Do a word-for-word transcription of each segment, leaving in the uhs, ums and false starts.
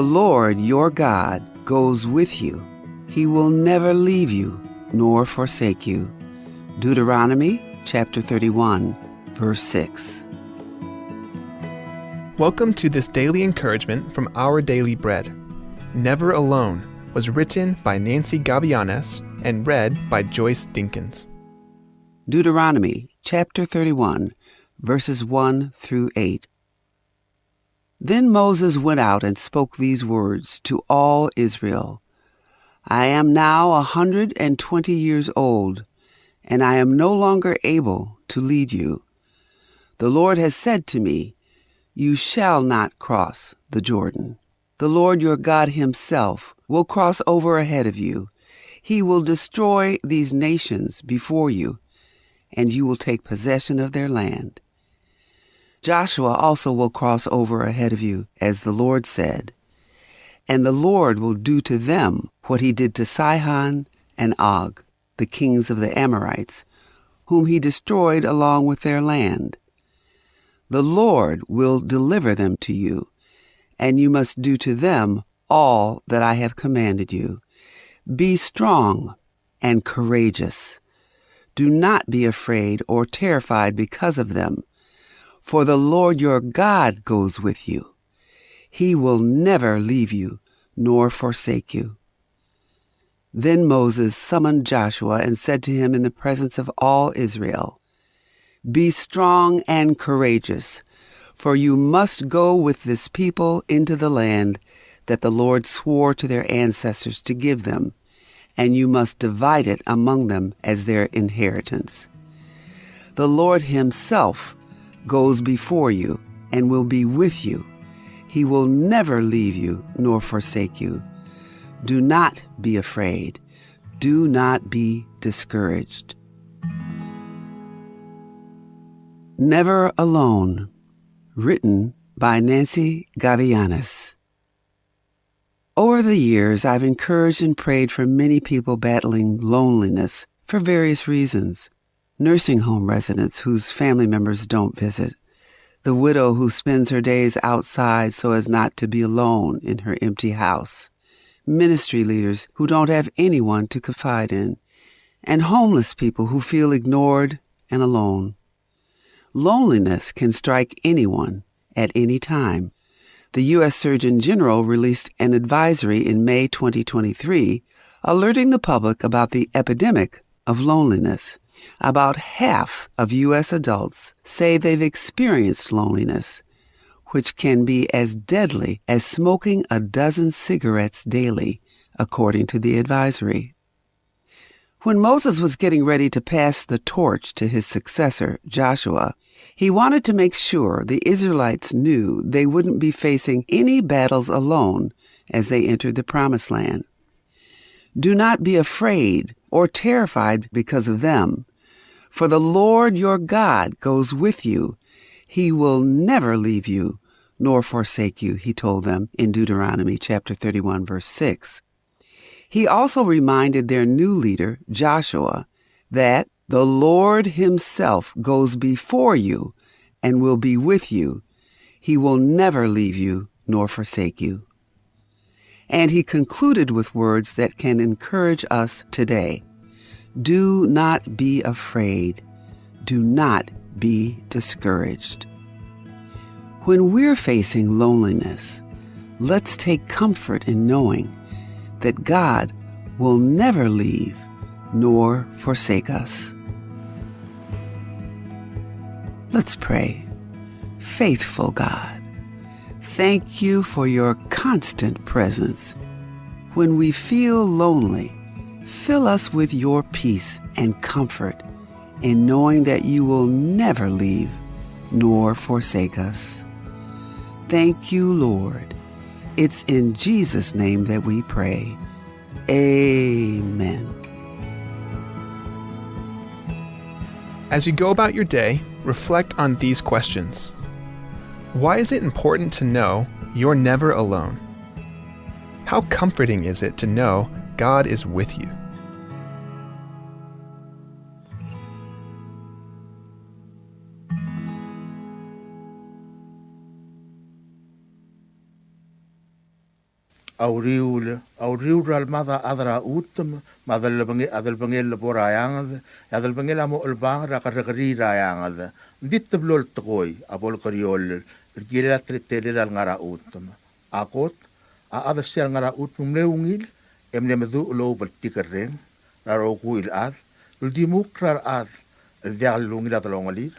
The Lord your God goes with you. He will never leave you nor forsake you. Deuteronomy chapter thirty-one, verse six. Welcome to this daily encouragement from Our Daily Bread. Never Alone was written by Nancy Gavilanes and read by Joyce Dinkins. Deuteronomy chapter thirty-one, verses one through eight. Then Moses went out and spoke these words to all Israel. I am now a hundred and twenty years old, and I am no longer able to lead you. The Lord has said to me, you shall not cross the Jordan. The Lord your God himself will cross over ahead of you. He will destroy these nations before you, and you will take possession of their land. Joshua also will cross over ahead of you, as the Lord said. And the Lord will do to them what he did to Sihon and Og, the kings of the Amorites, whom he destroyed along with their land. The Lord will deliver them to you, and you must do to them all that I have commanded you. Be strong and courageous. Do not be afraid or terrified because of them, for the Lord your God goes with you. He will never leave you nor forsake you. Then Moses summoned Joshua and said to him in the presence of all Israel, be strong and courageous, for you must go with this people into the land that the Lord swore to their ancestors to give them, and you must divide it among them as their inheritance. The Lord himself goes before you and will be with you. He will never leave you nor forsake you. Do not be afraid. Do not be discouraged. Never Alone, written by Nancy Gavilanes. Over the years, I've encouraged and prayed for many people battling loneliness for various reasons. Nursing home residents whose family members don't visit, the widow who spends her days outside so as not to be alone in her empty house, ministry leaders who don't have anyone to confide in, and homeless people who feel ignored and alone. Loneliness can strike anyone at any time. The U S Surgeon General released an advisory in May twenty twenty-three alerting the public about the epidemic of loneliness. About half of U S adults say they've experienced loneliness, which can be as deadly as smoking a dozen cigarettes daily, according to the advisory. When Moses was getting ready to pass the torch to his successor, Joshua, he wanted to make sure the Israelites knew they wouldn't be facing any battles alone as they entered the Promised Land. Do not be afraid or terrified because of them, for the Lord your God goes with you. He will never leave you nor forsake you, he told them in Deuteronomy chapter thirty-one, verse six. He also reminded their new leader, Joshua, that the Lord himself goes before you and will be with you. He will never leave you nor forsake you. And he concluded with words that can encourage us today. Do not be afraid. Do not be discouraged. When we're facing loneliness, let's take comfort in knowing that God will never leave nor forsake us. Let's pray. Faithful God, thank you for your constant presence. When we feel lonely, fill us with your peace and comfort in knowing that you will never leave nor forsake us. Thank you, Lord. It's in Jesus' name that we pray. Amen. As you go about your day, reflect on these questions. Why is it important to know you're never alone? How comforting is it to know God is with you? A uriul, a uriul er a lemad a chad er a chutem, me a delebenge-, a delebengel el bo er a eanged, e a delebengel a mo chelebangel er a kerrekeriil er a eanged. Ng di teblo el tekoi a bo lekerioll el kirel a teletelel a lengar er a chutem. A kot, a chad er sel lengar er a chutem ng mle ungil e mle meduch el oubltikerreng er a rokui el chad el uldimukl er a rechad el diak lungil a delongelir.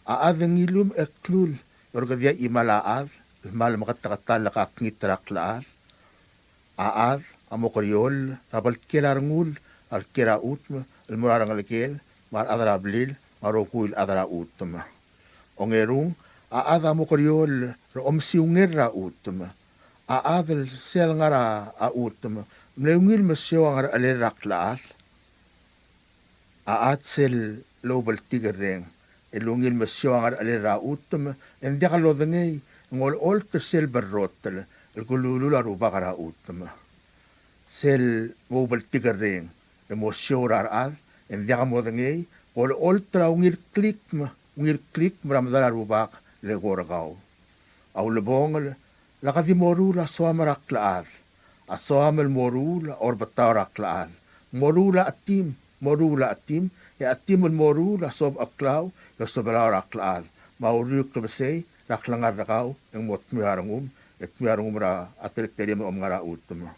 A chad e ng ngilumech e klul e orrekedii a chimal a chad el kmal meketeketang el kakngit er a klechad. A chad a mo kerioll er a bltkil a rengul er a lekiei er a chutem el mo er a rengelekel me a rechad er a blil me a rokui el chad er a chutem. Ongerung, a chad a mo kerioll er a omesiungel er a chutem. A chad er sel lengar er a chutem ng mle ungil mesiou a ngerechelel er a klechad. A chad sel loubltikerreng el ungil mesiou a ngerechelel er a chutem e ng diak lodengei e ng olecholt er sel berrotel el kelulul a Rubak er a chutem. Sel mo oubltikerreng e mo siou er a rechad e ng diak modengei, ng olecholt er a ungil klikm, ungil klikm er a medal a Rubak el eko er kau. A ulebongel, lak di moruul a soam er a klechad. A soam el moruul a orbetau er a klechad. Moruul a chetim, moruul a chetim, e a chetim el moruul a sobecheklau e osobelau er a klechad. Me a uriul klebesei er a klengar er kau e ng mo dmeu a rengum, e dmeu a rengum er a teletelem el omngar er a chutem.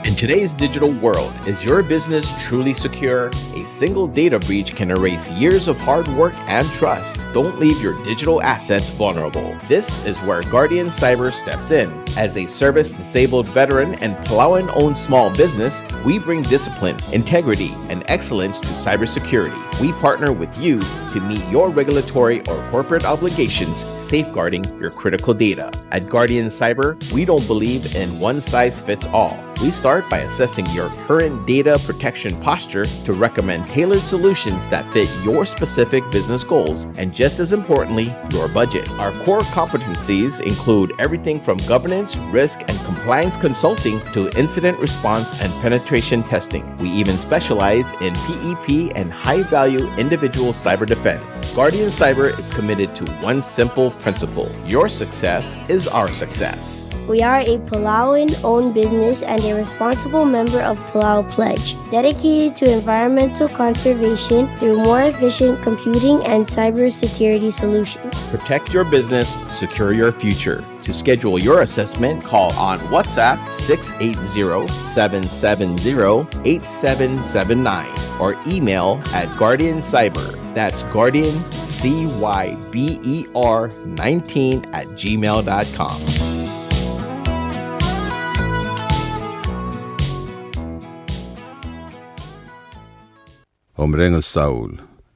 In today's digital world, is your business truly secure? A single data breach can erase years of hard work and trust. Don't leave your digital assets vulnerable. This is where Guardian Cyber steps in. As a service-disabled veteran and Palauan-owned small business, we bring discipline, integrity, and excellence to cybersecurity. We partner with you to meet your regulatory or corporate obligations, safeguarding your critical data. At Guardian Cyber, we don't believe in one size fits all. We start by assessing your current data protection posture to recommend tailored solutions that fit your specific business goals and, just as importantly, your budget. Our core competencies include everything from governance, risk, and compliance consulting to incident response and penetration testing. We even specialize in P E P and high-value individual cyber defense. Guardian Cyber is committed to one simple principle: your success is our success. We are a Palauan-owned business and a responsible member of Palau Pledge, dedicated to environmental conservation through more efficient computing and cybersecurity solutions. Protect your business, secure your future. To schedule your assessment, call on WhatsApp six eight zero, seven seven zero, eight seven seven nine or email at Guardian Cyber. That's Guardian C Y B E R nineteen at gmail dot com. Omereng el saul.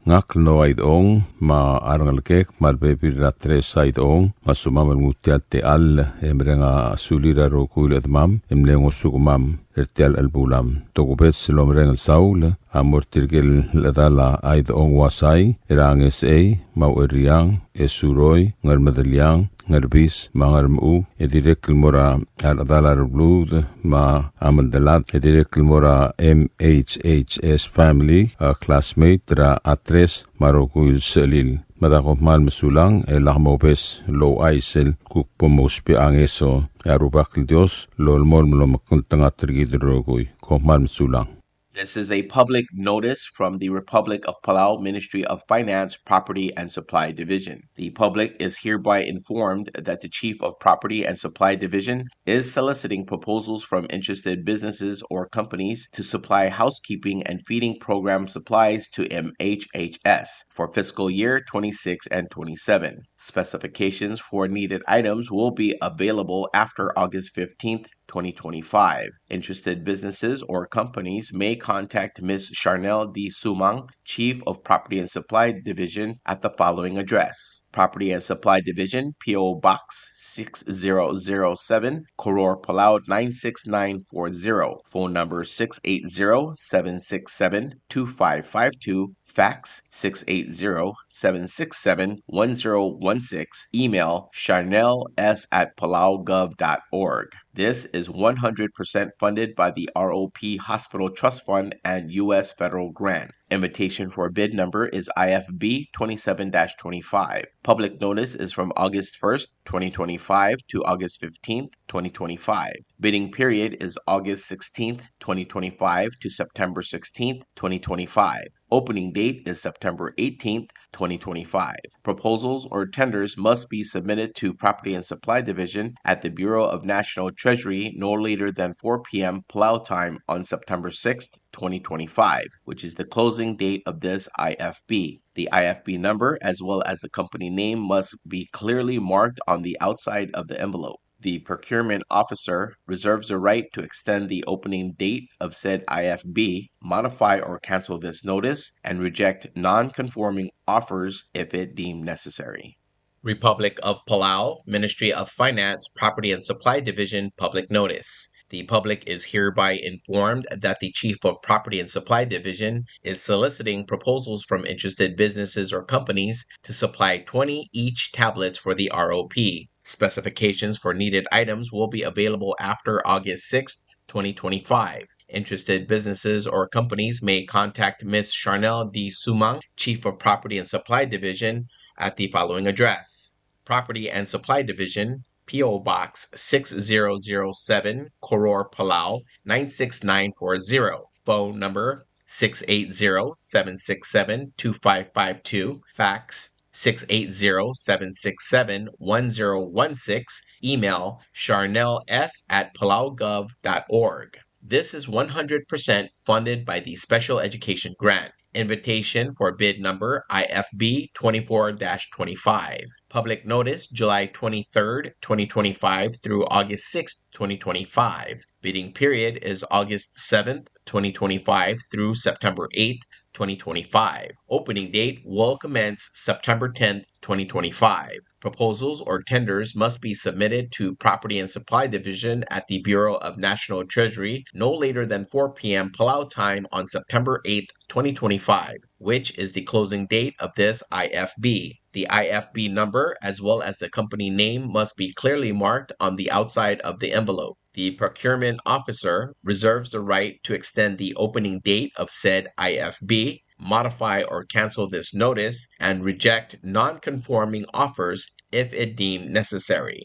Ngak el Noah Idechong, me a rengelekek me a rebebil er a Tres Idechong, me a sumam el nguu tia el techall e mereng a sulir a rokui el chedemam el mle ngosukemam er tia el chelebulam. Tokubets el omereng el saul a mo er tirke el chedal a Idechong Uasai, er a Ngesechei, me a Ueriang, Esuroi, Ngermedeliang, Ngerbis, me a Ngermechuk, e dirrek el mo er a rechedal a Rebluud me a Meldelad, e dirrek el mo er a M H H S family, a classmate er a Tres me a rokui el sechelil. Me a da kom kmal mesulang, e lak mobes el ouchais el kuk bo mousbech a ngeso, e a Rubak el Dios a lolemolem el omekngeltengat er kid el rokui. Kom kmal mesulang. This is a public notice from the Republic of Palau Ministry of Finance, Property and Supply Division. The public is hereby informed that the Chief of Property and Supply Division is soliciting proposals from interested businesses or companies to supply housekeeping and feeding program supplies to M H H S for fiscal year twenty-six and twenty-seven. Specifications for needed items will be available after August fifteenth, twenty twenty-five. Interested businesses or companies may contact Miss Charnel D. Sumang, Chief of Property and Supply Division, at the following address: Property and Supply Division, P O Box six zero zero seven, Koror, Palau nine six nine four zero. Phone number six eight zero, seven six seven, two five five two. Fax six eight zero, seven six seven, one zero one six. Email charnels at palaugov dot org. This is one hundred percent funded by the R O P Hospital Trust Fund and U S federal grant. Invitation for bid number is I F B twenty-seven dash twenty-five. Public notice is from August first, twenty twenty-five to August fifteenth, twenty twenty-five. Bidding period is August sixteenth, twenty twenty-five to September sixteenth, twenty twenty-five. Opening date is September eighteenth, twenty twenty-five. Proposals or tenders must be submitted to Property and Supply Division at the Bureau of National Treasury no later than four p.m. Palau time on September sixth, twenty twenty-five, which is the closing date of this I F B. The I F B number, as well as the company name, must be clearly marked on the outside of the envelope. The procurement officer reserves the right to extend the opening date of said I F B, modify or cancel this notice, and reject non-conforming offers if it deemed necessary. Republic of Palau, Ministry of Finance, Property and Supply Division, public notice. The public is hereby informed that the Chief of Property and Supply Division is soliciting proposals from interested businesses or companies to supply twenty each tablets for the R O P. Specifications for needed items will be available after August sixth, twenty twenty-five. Interested businesses or companies may contact Miss Charnel D. Sumang, Chief of Property and Supply Division, at the following address: Property and Supply Division, P O Box six zero zero seven, Koror, Palau, nine six nine four zero. Phone number six eight zero, seven six seven, two five five two. Fax six eight zero, seven six seven, one zero one six. Email charnels at palaugov dot org. This is one hundred percent funded by the Special Education Grant. Invitation for bid number I F B twenty-four dash twenty-five. Public notice, July twenty-third, twenty twenty-five through August sixth, twenty twenty-five. Bidding period is August seventh, twenty twenty-five through September eighth, twenty twenty-five. Opening date will commence September tenth, twenty twenty-five. Proposals or tenders must be submitted to Property and Supply Division at the Bureau of National Treasury no later than four p.m. Palau time on September eighth, twenty twenty-five, which is the closing date of this I F B. The I F B number, as well as the company name, must be clearly marked on the outside of the envelope. The procurement officer reserves the right to extend the opening date of said I F B, modify or cancel this notice, and reject non-conforming offers if it deemed necessary.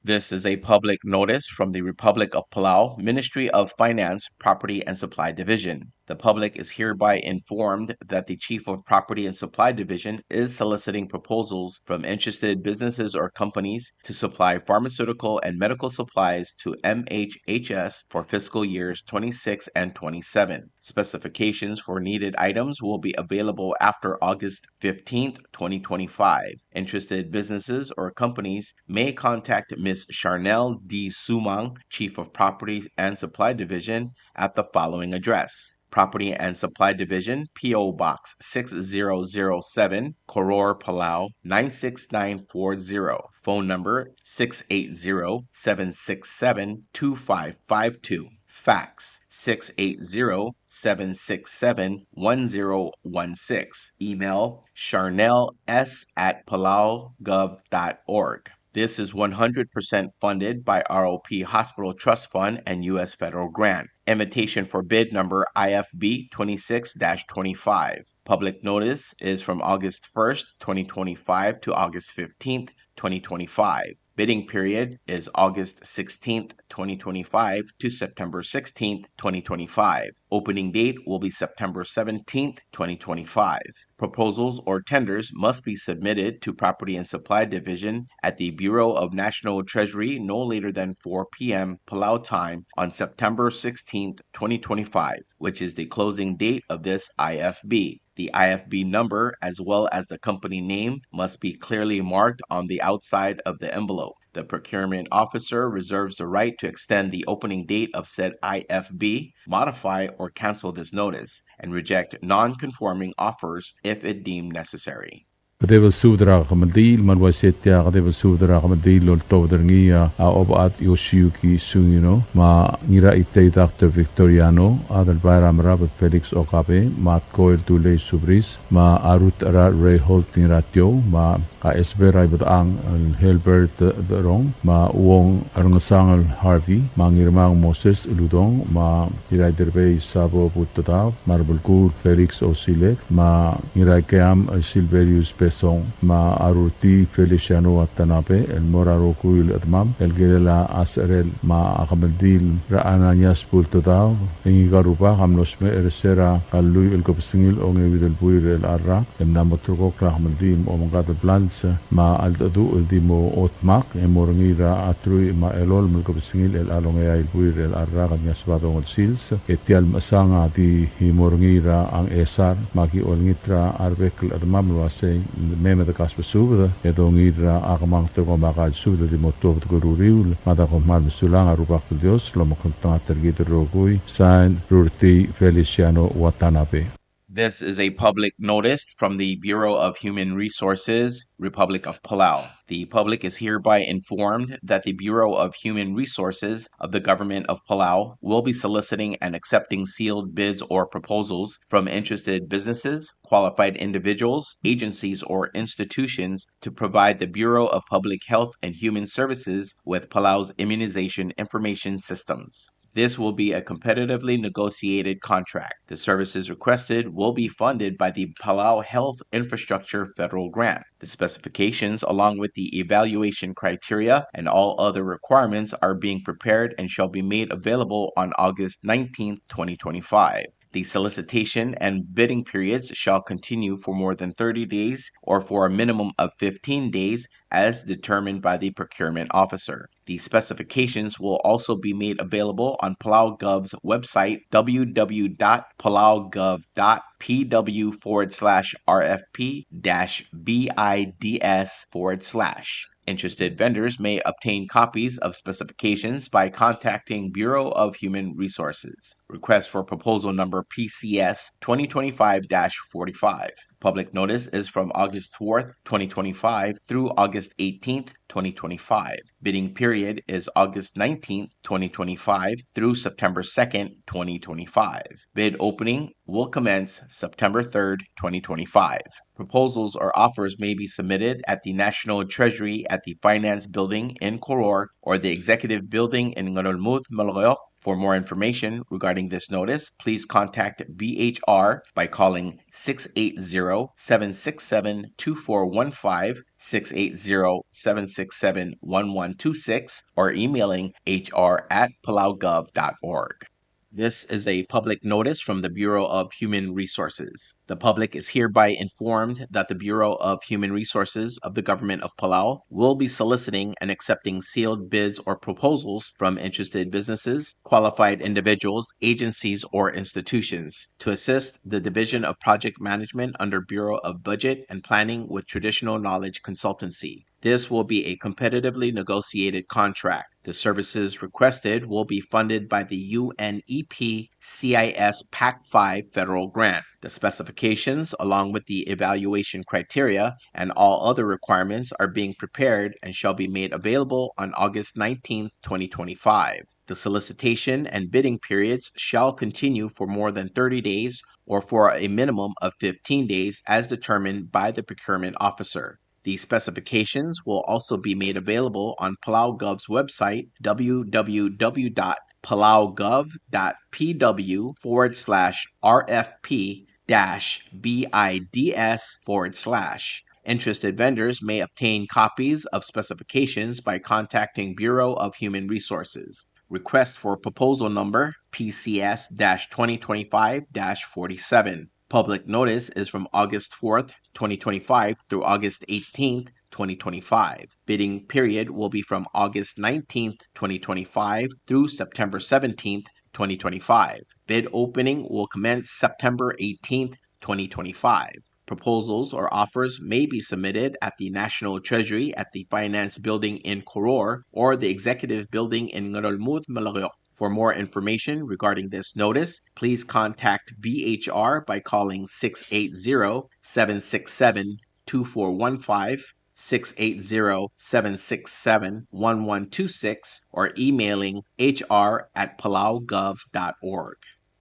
This is a public notice from the Republic of Palau, Ministry of Finance, Property and Supply Division. The public is hereby informed that the Chief of Property and Supply Division is soliciting proposals from interested businesses or companies to supply pharmaceutical and medical supplies to M H H S for fiscal years twenty-six and twenty-seven. Specifications for needed items will be available after August fifteenth, twenty twenty-five. Interested businesses or companies may contact Miss Charnel D. Sumang, Chief of Property and Supply Division, at the following address: Property and Supply Division, P O Box six zero zero seven, Koror, Palau, nine six nine four zero. Phone number six eight zero, seven six seven, two five five two. Fax six eight zero, seven six seven, one zero one six. Email charnels at palaugov dot org. This is one hundred percent funded by R O P Hospital Trust Fund and U S federal grant. Invitation for bid number I F B twenty-six dash twenty-five. Public notice is from August first, twenty twenty-five to August fifteenth, twenty twenty-five. Bidding period is August sixteenth, twenty twenty-five to September sixteenth, twenty twenty-five. Opening date will be September seventeenth, twenty twenty-five. Proposals or tenders must be submitted to Property and Supply Division at the Bureau of National Treasury no later than four p.m. Palau time on September sixteenth, twenty twenty-five, which is the closing date of this I F B. The I F B number, as well as the company name, must be clearly marked on the outside of the envelope. The procurement officer reserves the right to extend the opening date of said I F B, modify or cancel this notice, and reject non-conforming offers if it deemed necessary. Kedeb el subed er a kemeldiil, me a le uaisei e tia kedeb el subed er a kemeldiil el oltobed er ngii a Obechad Yoshiyuki Sungino, me a Ngiraitei Doctor Victoriano, Adelbai er a Merab el Felix Okabe, me a Tkoel Tulei Subris, me a Ruth er a Reinhold Ngiratiou, me a Esber a Ibedang el Helbert Derong, me a Uong Rengesang el Harvey, me a Ngirmang Moses Uludong, me a Ngiraiderbei Sabo Butedau, me a Rebelkuul Felix Osilek, me a Ngiraikeam Silverius Besong, me a Ruti Feliciano Watanabe, el mo er a rokui el chedemam el kirel a secherel. Me a kemeldiil er a Ananias Bultedau, e ngika el rubak a mlo smecher er se er a lluich el kebesengil a ongeuid el buil er chelecha el rak, e mla mo ulterekokl a kemeldiil me a omengkad el blals me a cheldecheduch el di mo dmak, e mo er ngii er a truich me a elolem el kebesengil er chelecha el ongeai el buil er chelecha el rak el ngii a Sebadong el sils, e tia el mechesang a di mo er ngii er a Ngchesar, me aki olengit er a rebek el chedemam el uasei, mei me de kasbesubed, e dongiil er a kemanget er kemiu a kasbesubed el di mo tuobed er a uriul, me a da kom kmal mesulang, a Rubak el Dios a lomekngeltengat er kid el rokui. Sign, Rurti Feliciano Watanabe. This is a public notice from the Bureau of Human Resources, Republic of Palau. The public is hereby informed that the Bureau of Human Resources of the Government of Palau will be soliciting and accepting sealed bids or proposals from interested businesses, qualified individuals, agencies, or institutions to provide the Bureau of Public Health and Human Services with Palau's immunization information systems. This will be a competitively negotiated contract. The services requested will be funded by the Palau Health Infrastructure Federal Grant. The specifications, along with the evaluation criteria and all other requirements, are being prepared and shall be made available on August nineteenth, twenty twenty-five. The solicitation and bidding periods shall continue for more than thirty days or for a minimum of fifteen days as determined by the procurement officer. The specifications will also be made available on Palau Gov's website, w w w dot palau gov dot p w forward slash r f p dash b i d s forward slash. Interested vendors may obtain copies of specifications by contacting Bureau of Human Resources. Request for proposal number P C S twenty twenty-five dash forty-five. Public notice is from August fourth, twenty twenty-five through August eighteenth, twenty twenty-five. Bidding period is August nineteenth, twenty twenty-five through September second, twenty twenty-five. Bid opening will commence September third, twenty twenty-five. Proposals or offers may be submitted at the National Treasury at the Finance Building in Koror or the Executive Building in Ngerulmud, Melekeok. For more information regarding this notice, please contact B H R by calling six eight zero, seven six seven, two four one five, six eight zero, seven six seven, one one two six, or emailing H R at palaugov dot org. This is a public notice from the Bureau of Human Resources. The public is hereby informed that the Bureau of Human Resources of the Government of Palau will be soliciting and accepting sealed bids or proposals from interested businesses, qualified individuals, agencies, or institutions to assist the Division of Project Management under Bureau of Budget and Planning with traditional knowledge consultancy. This will be a competitively negotiated contract. The services requested will be funded by the U N E P C I S PAC five federal grant. The specifications, along with the evaluation criteria and all other requirements, are being prepared and shall be made available on August nineteenth, twenty twenty-five. The solicitation and bidding periods shall continue for more than thirty days or for a minimum of fifteen days as determined by the procurement officer. The specifications will also be made available on Palau Gov's website, w w w dot palau gov dot p w forward slash r f p dash b i d s forward slash. Interested vendors may obtain copies of specifications by contacting Bureau of Human Resources. Request for proposal number P C S dash twenty twenty-five dash forty-seven. Public notice is from August fourth, twenty twenty-five through August eighteenth, twenty twenty-five. Bidding period will be from August nineteenth, twenty twenty-five through September seventeenth, twenty twenty-five. Bid opening will commence September eighteenth, twenty twenty-five. Proposals or offers may be submitted at the National Treasury at the Finance Building in Koror or the Executive Building in Ngerulmud, Melekeok. For more information regarding this notice, please contact B H R by calling six eight zero, seven six seven, two four one five, six eight zero, seven six seven, one one two six, or emailing H R at palaugov dot org.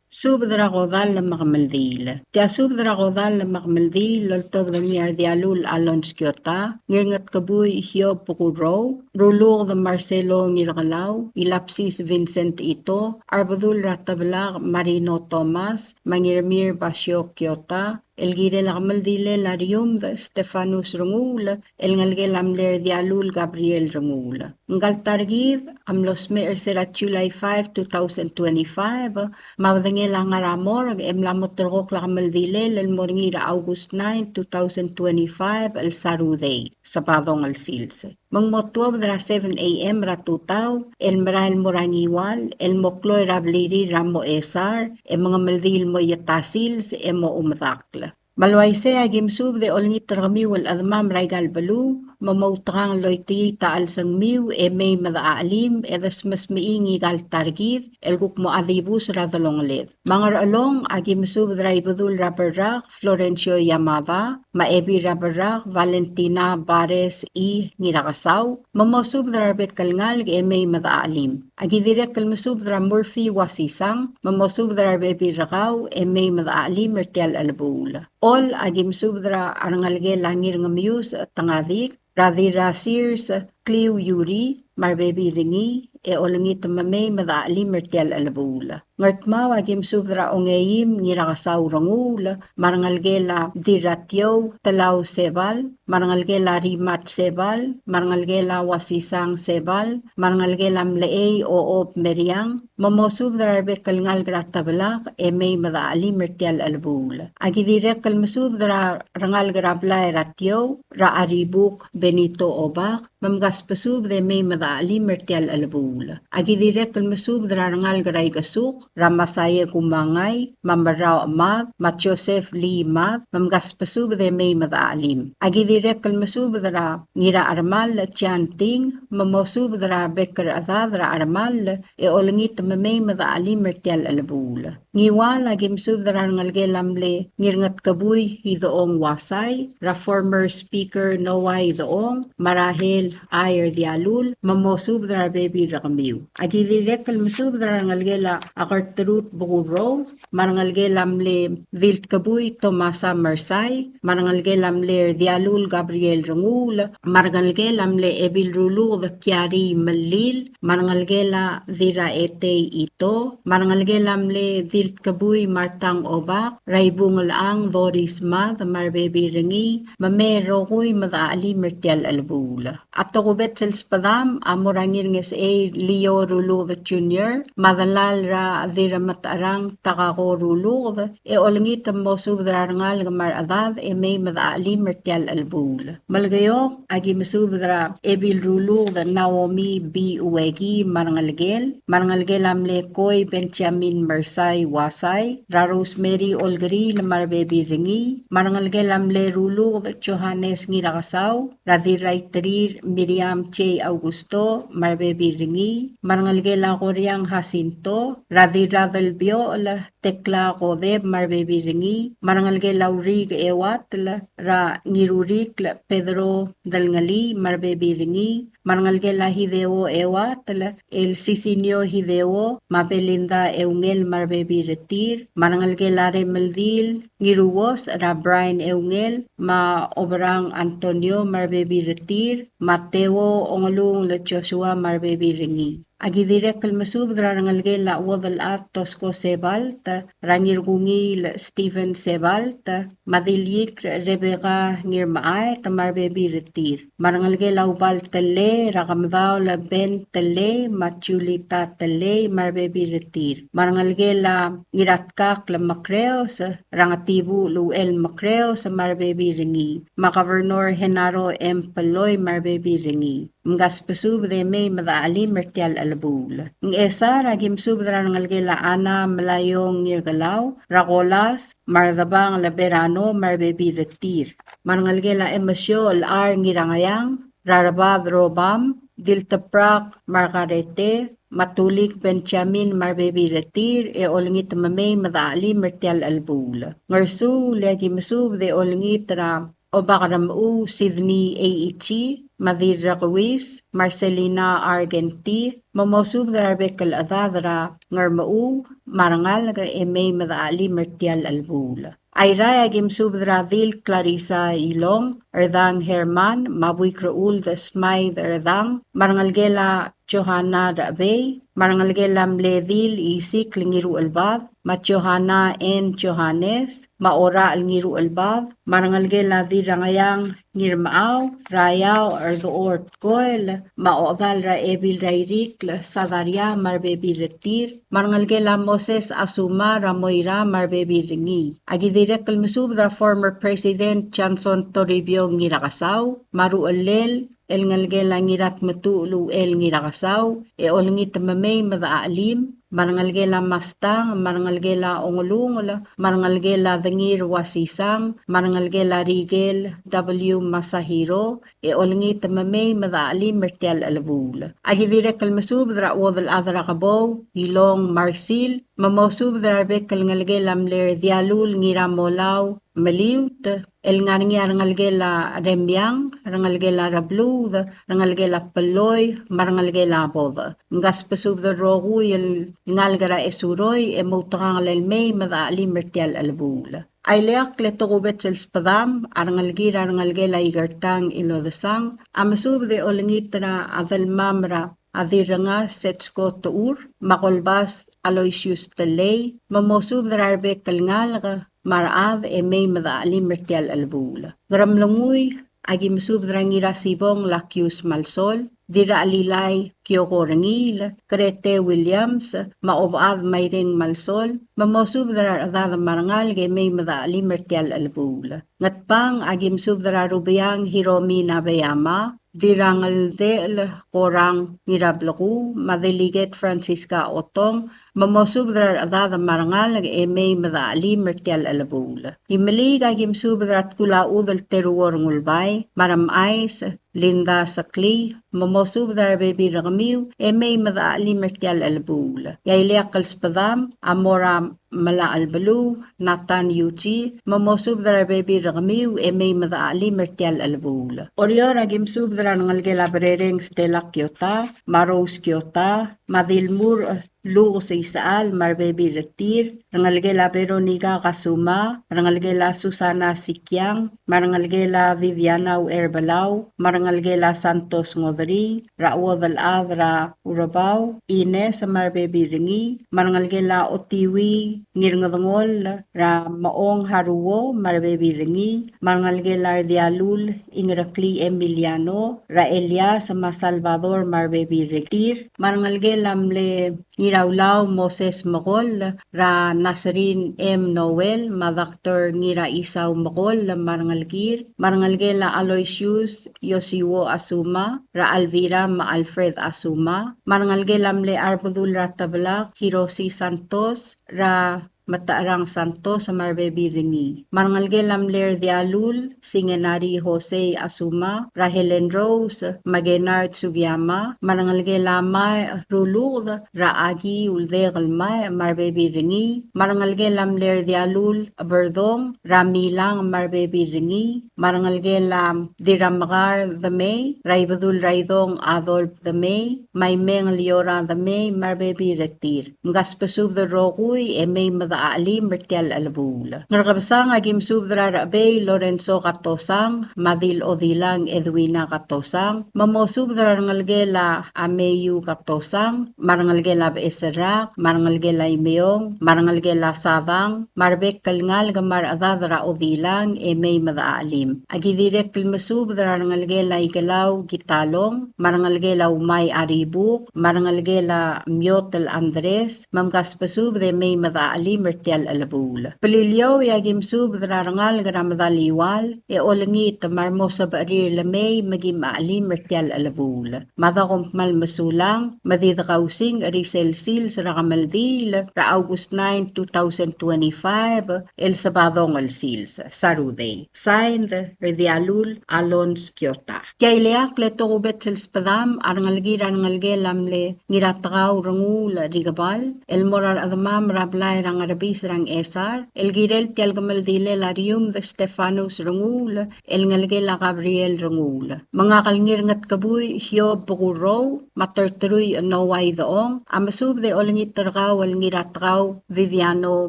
Subed er a kodall me a kemeldiil. Tia subed er a kodall me a kemeldiil el oltobed er ngii a Rdialul Alonz Kyota, Ngirngetkebui Hiob Bekurrou, Ruluked Marcelo Ngirkelau, Ilapsis Vincent Ito, Arbedul er a Tebelak Marino Thomas, me a Ngirmir Basio Kyota, el kirel a kemeldilel a Riumd Stefanus Renguul, el ngelekel a mle Rdialul Gabriel Renguul. Ngka el ta er kid a mlo smecher er se er a July five, two thousand twenty-five, me a bedengel a ngar er a morgue e mla mo terrekokl a kemeldilel el mo er ngii er a August nine, two thousand twenty-five, el Sarudei, Sabadong el sils. Me ng mo tuobed er a seven A M er a tutau, el merael el mo er a Ngiwal, el mo kloi er a blirir er a Moesar, e mengemeldiil el mo ieta sils, e mo omedakl. Me le uaisei a ki mesubed e olengit er kemiu el chedemam er aika el beluu, me moutekangel el oitii a chelsengmiu e mei me dechachelim e desmesmechii ngika el ta er kid el kuk mo dibus er a delongeled. Me a Ngerchelong a ki mesubed er a Ibedul er a Berrak Florencio Yamada, me a Ebil er a Berrak Valentina Bares I. Ngirakesau, me mosubed er a rebek el ngalek e mei me dechachelim. A ki dirrek el mesubed er a Murphy Wasisang, me mosubed er a rebebil er kau e mei me dechachelim er tia el chelebuul. Chol a ki mesubed er a rengelekel a Ngirngemius Tengadik, er a Dirrasirs Kliu Yuri, me a rebebil er ngii, e olengit me mei me dechachelim er tia el chelebuul. Ngardmau a ki mesubed er a Ongeim Ngirakesau Renguul, me a rengelekel a Dirratiou Telau Sebal, me a rengelekel a Rimat Sebal, me a rengelekel a Wasisang Sebal, me a rengelekel a Mlechei Ochob Meriang, me mosubed er a rebek el ngalek er a Tebelak e mei me dechachelim er tia el chelebuul. A ki dirrek el mesubed er a rengalek er a blai er a Tiou, er a Aribuk Benito Obak, me mkasbesubed e mei me dechachelim er tia el chelebuul. A ki dirrek el mesubed er a rengalek er a Ikesuk, er a Masaie Kumangai, me a Merrau Chemad, me a Joseph Lee Mad, me mkasbesubed e mei me dechachelim. A ki dirrek el mesubed er a Ngirachermall Chianting, me mosubed er a rebek el chedad er a Chermall, e olengit me mei me dechachelim er tia el chelebuul. Ngiwal a ki mesubed er a rengelekel a mle Ngirngetkebui Idechong Wasai, er a former speaker Noah Idechong, me a Rahel Ayer Dialul, me mosubed er a rebebil er kemiu. A ki dirrek el mesubed er a rengelekel a Kertrud Bekurrou, me a rengelekel a mle Diltkebui Tomasa Mersai, me a rengelekel a mle Rdialul Gabriel Renguul, me a rengelekel a mle Ebil Ruluked Kiari Melil, me a rengelekel a Dirraetei Ito, me a rengelekel a mle Diltkebui Martang Obak, er a Ibungelchang Doris Mad, me a rebebil er ngii, me mei el rokui me dechachelim er tia el chelebuul. A tokubets el sbedam a mo er a Ngirngesechei Leo Ruluked Junior, me a delal er a Dirremetecherang Takako Ruluked, e olengit me mosubed er a rengalek me a rechedad e mei me dechachelim er tia el chelebuul. Melekeok a ki mesubed er a Ebil Ruluked Naomi B. Ueki me a rengelekel, me a rengelekel a mle Koi Benjamin Mersai Wasai, er a Rosemary Olkeriil me a rebebil er ngii, me a rengelekel a mle Ruluked Johannes Ngirakesau, er a Dirraiterir Miriam J. Augusto me a rebebil er ngii, me a rengelekel a Koriang Jacinto, er a Dirradelbiochel Tekla Kodep me a rebebil er ngii, me a rengelekel a Uriik Euatel, er a Ngirurikl Pedro Delngelii me a rebebil er ngii, me a rengelekel a Hideo Euatel, el Sisinio Hideo, me a Belinda Eungel me a rebebil er tir, me a rengelekel a Remeldil Ngiruos, er a Brian Eungel, me a Oberang Antonio me a rebebil er tir, me a Teo Ongelungel Joshua me a rebebil er ngii. A ki dirrek el mesubed er a rengelekel a Uodelchad Tosko Sebalt, er a Ngirkungiil Stephen Sebalt, me a Diliik Rebecca Ngirmechaet me a rebebil er tir. Me a rengelekel a Ubal Tellei, er a Kemedaol Ben Tellei, me a Julita Tellei me a rebebil er tir. Me a rengelekel a Ngiratkakl Mekreos, er a Ngetibuchel Uchel Mekreos me a rebebil er ngii. Me a Governor Genaro M. Pelloi me a rebebil er ngii. Mkasbesubed e mei me dechachelim er tia el chelebuul. Ngchesar a ki mesubed er a rengelekel a Ana Melaiong Ngirkelau, er a Kolas, me a Redebangel Berano me a rebebil er tir. Me a rengelekel a Emesiochel Ar Ngirangeang, er a Rebad Robam, Diltebrak Margarete, me a Tulik Benjamin me a rebebil er tir, e olengit me mei me dechachelim er tia el chelebuul. Ngersuul e a ki mesubed e olengit er a Obakermechuu Sydney Eichi, me a Dirrakuis Marcelina Argenti, me mosubed er a rebek el chedad er a Ngermechuu me a rengalek e mei me dechelim er tia el chelebuul. Airai a ki mesubed er a Dil Clarissa Ilong, Erdang Herman, me a Buikrechuld Smaid Erdang, me a rengelekel a Johanna Rechebei, me a rengelekel a mle Dil Isikl Ngiruchelbad, me a Johanna N. Johannes, me a Orachel Ngiruchelbad, me a rengelekel a Dirrangeang Ngirmechau, er a Iaoch er Dechor Tkoel, me a ochedal er a Ebil er a Irikl Sadaria me a rebebil er tir, me a rengelekel a Moses Asuma er a Moira me a rebebil er ngii. A ki dirrek el mesubed er a former President Johnson Toribiong Ngirakesau, me a ruchellel el ngelekel a Ngiratmetuchl Uchel Ngirakesau, e olengit me mei me dechelim, me a rengelekel a Mastang, me a rengelekel a Ongelungel, me a rengelekel a Dengir Uasisang, me a rengelekel a Rikel W. Masahiro, e olengit me mei me dechelim er tia el chelebuul. A ki dirrek el mesubed er a chuodel chad er a Kebou, Ilong Marsil, me mosubed er a rebek el ngelekel a mle Dialul Ngiramolau, Meliut, el ngar er ngii a rengelekel a Remiang, rengelekel a Rebluud, rengelekel a Peloi, me a rengelekel a Bod. Mkasbesubed el rokui el ngalek er a Esuroi, e moutekangel el mei me dechelim er tia el chelebuul. A ileakl e tokubets el sbedam a rengelekir a rengelekel a Ikertang Ilodesang, a mesubed e olengit er a delmam er a Dirrengas Setsko Techur, me a Kolbas Aloysius Telei, me mosubed er a rebek el ngalek me a rechad e mei me dechelim er tia el chelebuul. Ngeremlengui, a ki mesubed er a Ngirasibong Lakius Malsol, Dirrachelilai Kioko Rengiil, Krete Williams, me a Obechad Maireng Malsol, me mosubed er a rechedad me a rengalek e mei me dechelim er tia el chelebuul. Ngatpang, a ki mesubed er a Rubiang Hiromi Nabeyama, Dirrangeldechel Korang Ngirablekuu, me a Delegate Francisca Otong, me mosubed er a rechedad me a rengalek e mei me dechelim er tia el chelebuul. Imeliik, a ki mesubed er a Tkulachudel Teruor Ngulbai, me a Remchais Linda Seklii, me mosubed er a rebebil er kemiu e mei me dechelim er tia el chelebuul. E a ileakl el sbedam a mo er a Melachelbeluu Nathan Yuji, me mosubed er a rebebil er kemiu e mei me dechelim er tia el chelebuul. Oreor, a ki mesubed er a rengelekel a Berereng Stella Kiota, me a Rose Kiota, me a Dilmur Lukes Isechal me a rebebil er tir, rengelekel a Veronica Kasuma, rengelekel a Susana Sikiang, me a rengelekel a Viviana Ucherbelau, me a rengelekel a Santos Ngodrii, er a chuodel chad er a Urebau Ines me a rebebil er ngii, me a rengelekel a Otiui Ngirngedengoll, er a Mechong Haruo me a rebebil er ngii, me a rengelekel a Rdialul Ingereklii Emiliano, er a Elias me a Salvador me a rebebil er tir, me a rengelekel a mle Ngiraulau Moses Mekoll, er a Nasrin M. Noel, me a Doctor Ngiraisau Mekoll, me a rengelekir, me a rengelekel a Aloysius Yosiwo Asuma, er a Alvira me a Alfred Asuma, me a rengelekel a mle Arbedul er a Tebelak Hiroshi Santos, er a Metecherang Santos me a rebebil er ngii. Me a rengelekel a mle Rdialul Singenari Jose Asuma, er a Helen Rose me a Kennard Sugiyama, me a rengelekel a Mae Ruluked, er a Aki Uldekel Mae me a rebebil er ngii, me a rengelekel a mle Rdialul Berdong, er a Milang me a rebebil er ngii, me a rengelekel a Dirramekar Demei, er a Ibedul er a Idong Adolf Demei, me a Imeng Liora Demei me a rebebil er tir. Mkasbesubed el rokui e mei me dechelim er tia el chelebuul. Ngerkebesang, a ki mesubed er a Rechebei Lorenzo Katosang, me a Dil Odilang Edwina Katosang, me mosubed er a rengelekel a Meiu Katosang, me a rengelekel a Becheserrak, me a rengelekel a Imeong, me a rengelekel a Sadang, me a rebek el ngalek me a rechedad er a Odilang e mei me dechelim. A ki dirrek el mesubed er a rengelekel a Ikelau Kitalong, me a rengelekel a Umai Aribuk, me a rengelekel a Miotel Andres, me mkasbesubed e mei me dechelim er tia el chelebuul. Beliliou, e a ki mesubed er a rengalek er a Medaliual, e olengit me a remo sebechir el mei me kim chelim er tia el chelebuul. Me a da kom kmal mesulang, me di dekausing er isel sils er a kemeldiil er a August nine, two thousand twenty-five, el Sebadong el sils, Saturday. Signed, Rdialul Alonz Kiota. Tia ileakl e tokubets el sbedam a rengelekir a rengelekel a mle Ngiratekau Renguul Rikebal, el mo er a rechedemam er a blai er a Ngerem Bis er a Ngchesar, el kirel tia el kemeldilel a Riumd Stefanus Renguul, el ngelekel a Gabriel Renguul. Me ngak el Ngirngetkebui Hiob Bekurrou, me a Terterui Noah Idechong, a mesubed e olengit er kau el Ngiratkau Viviano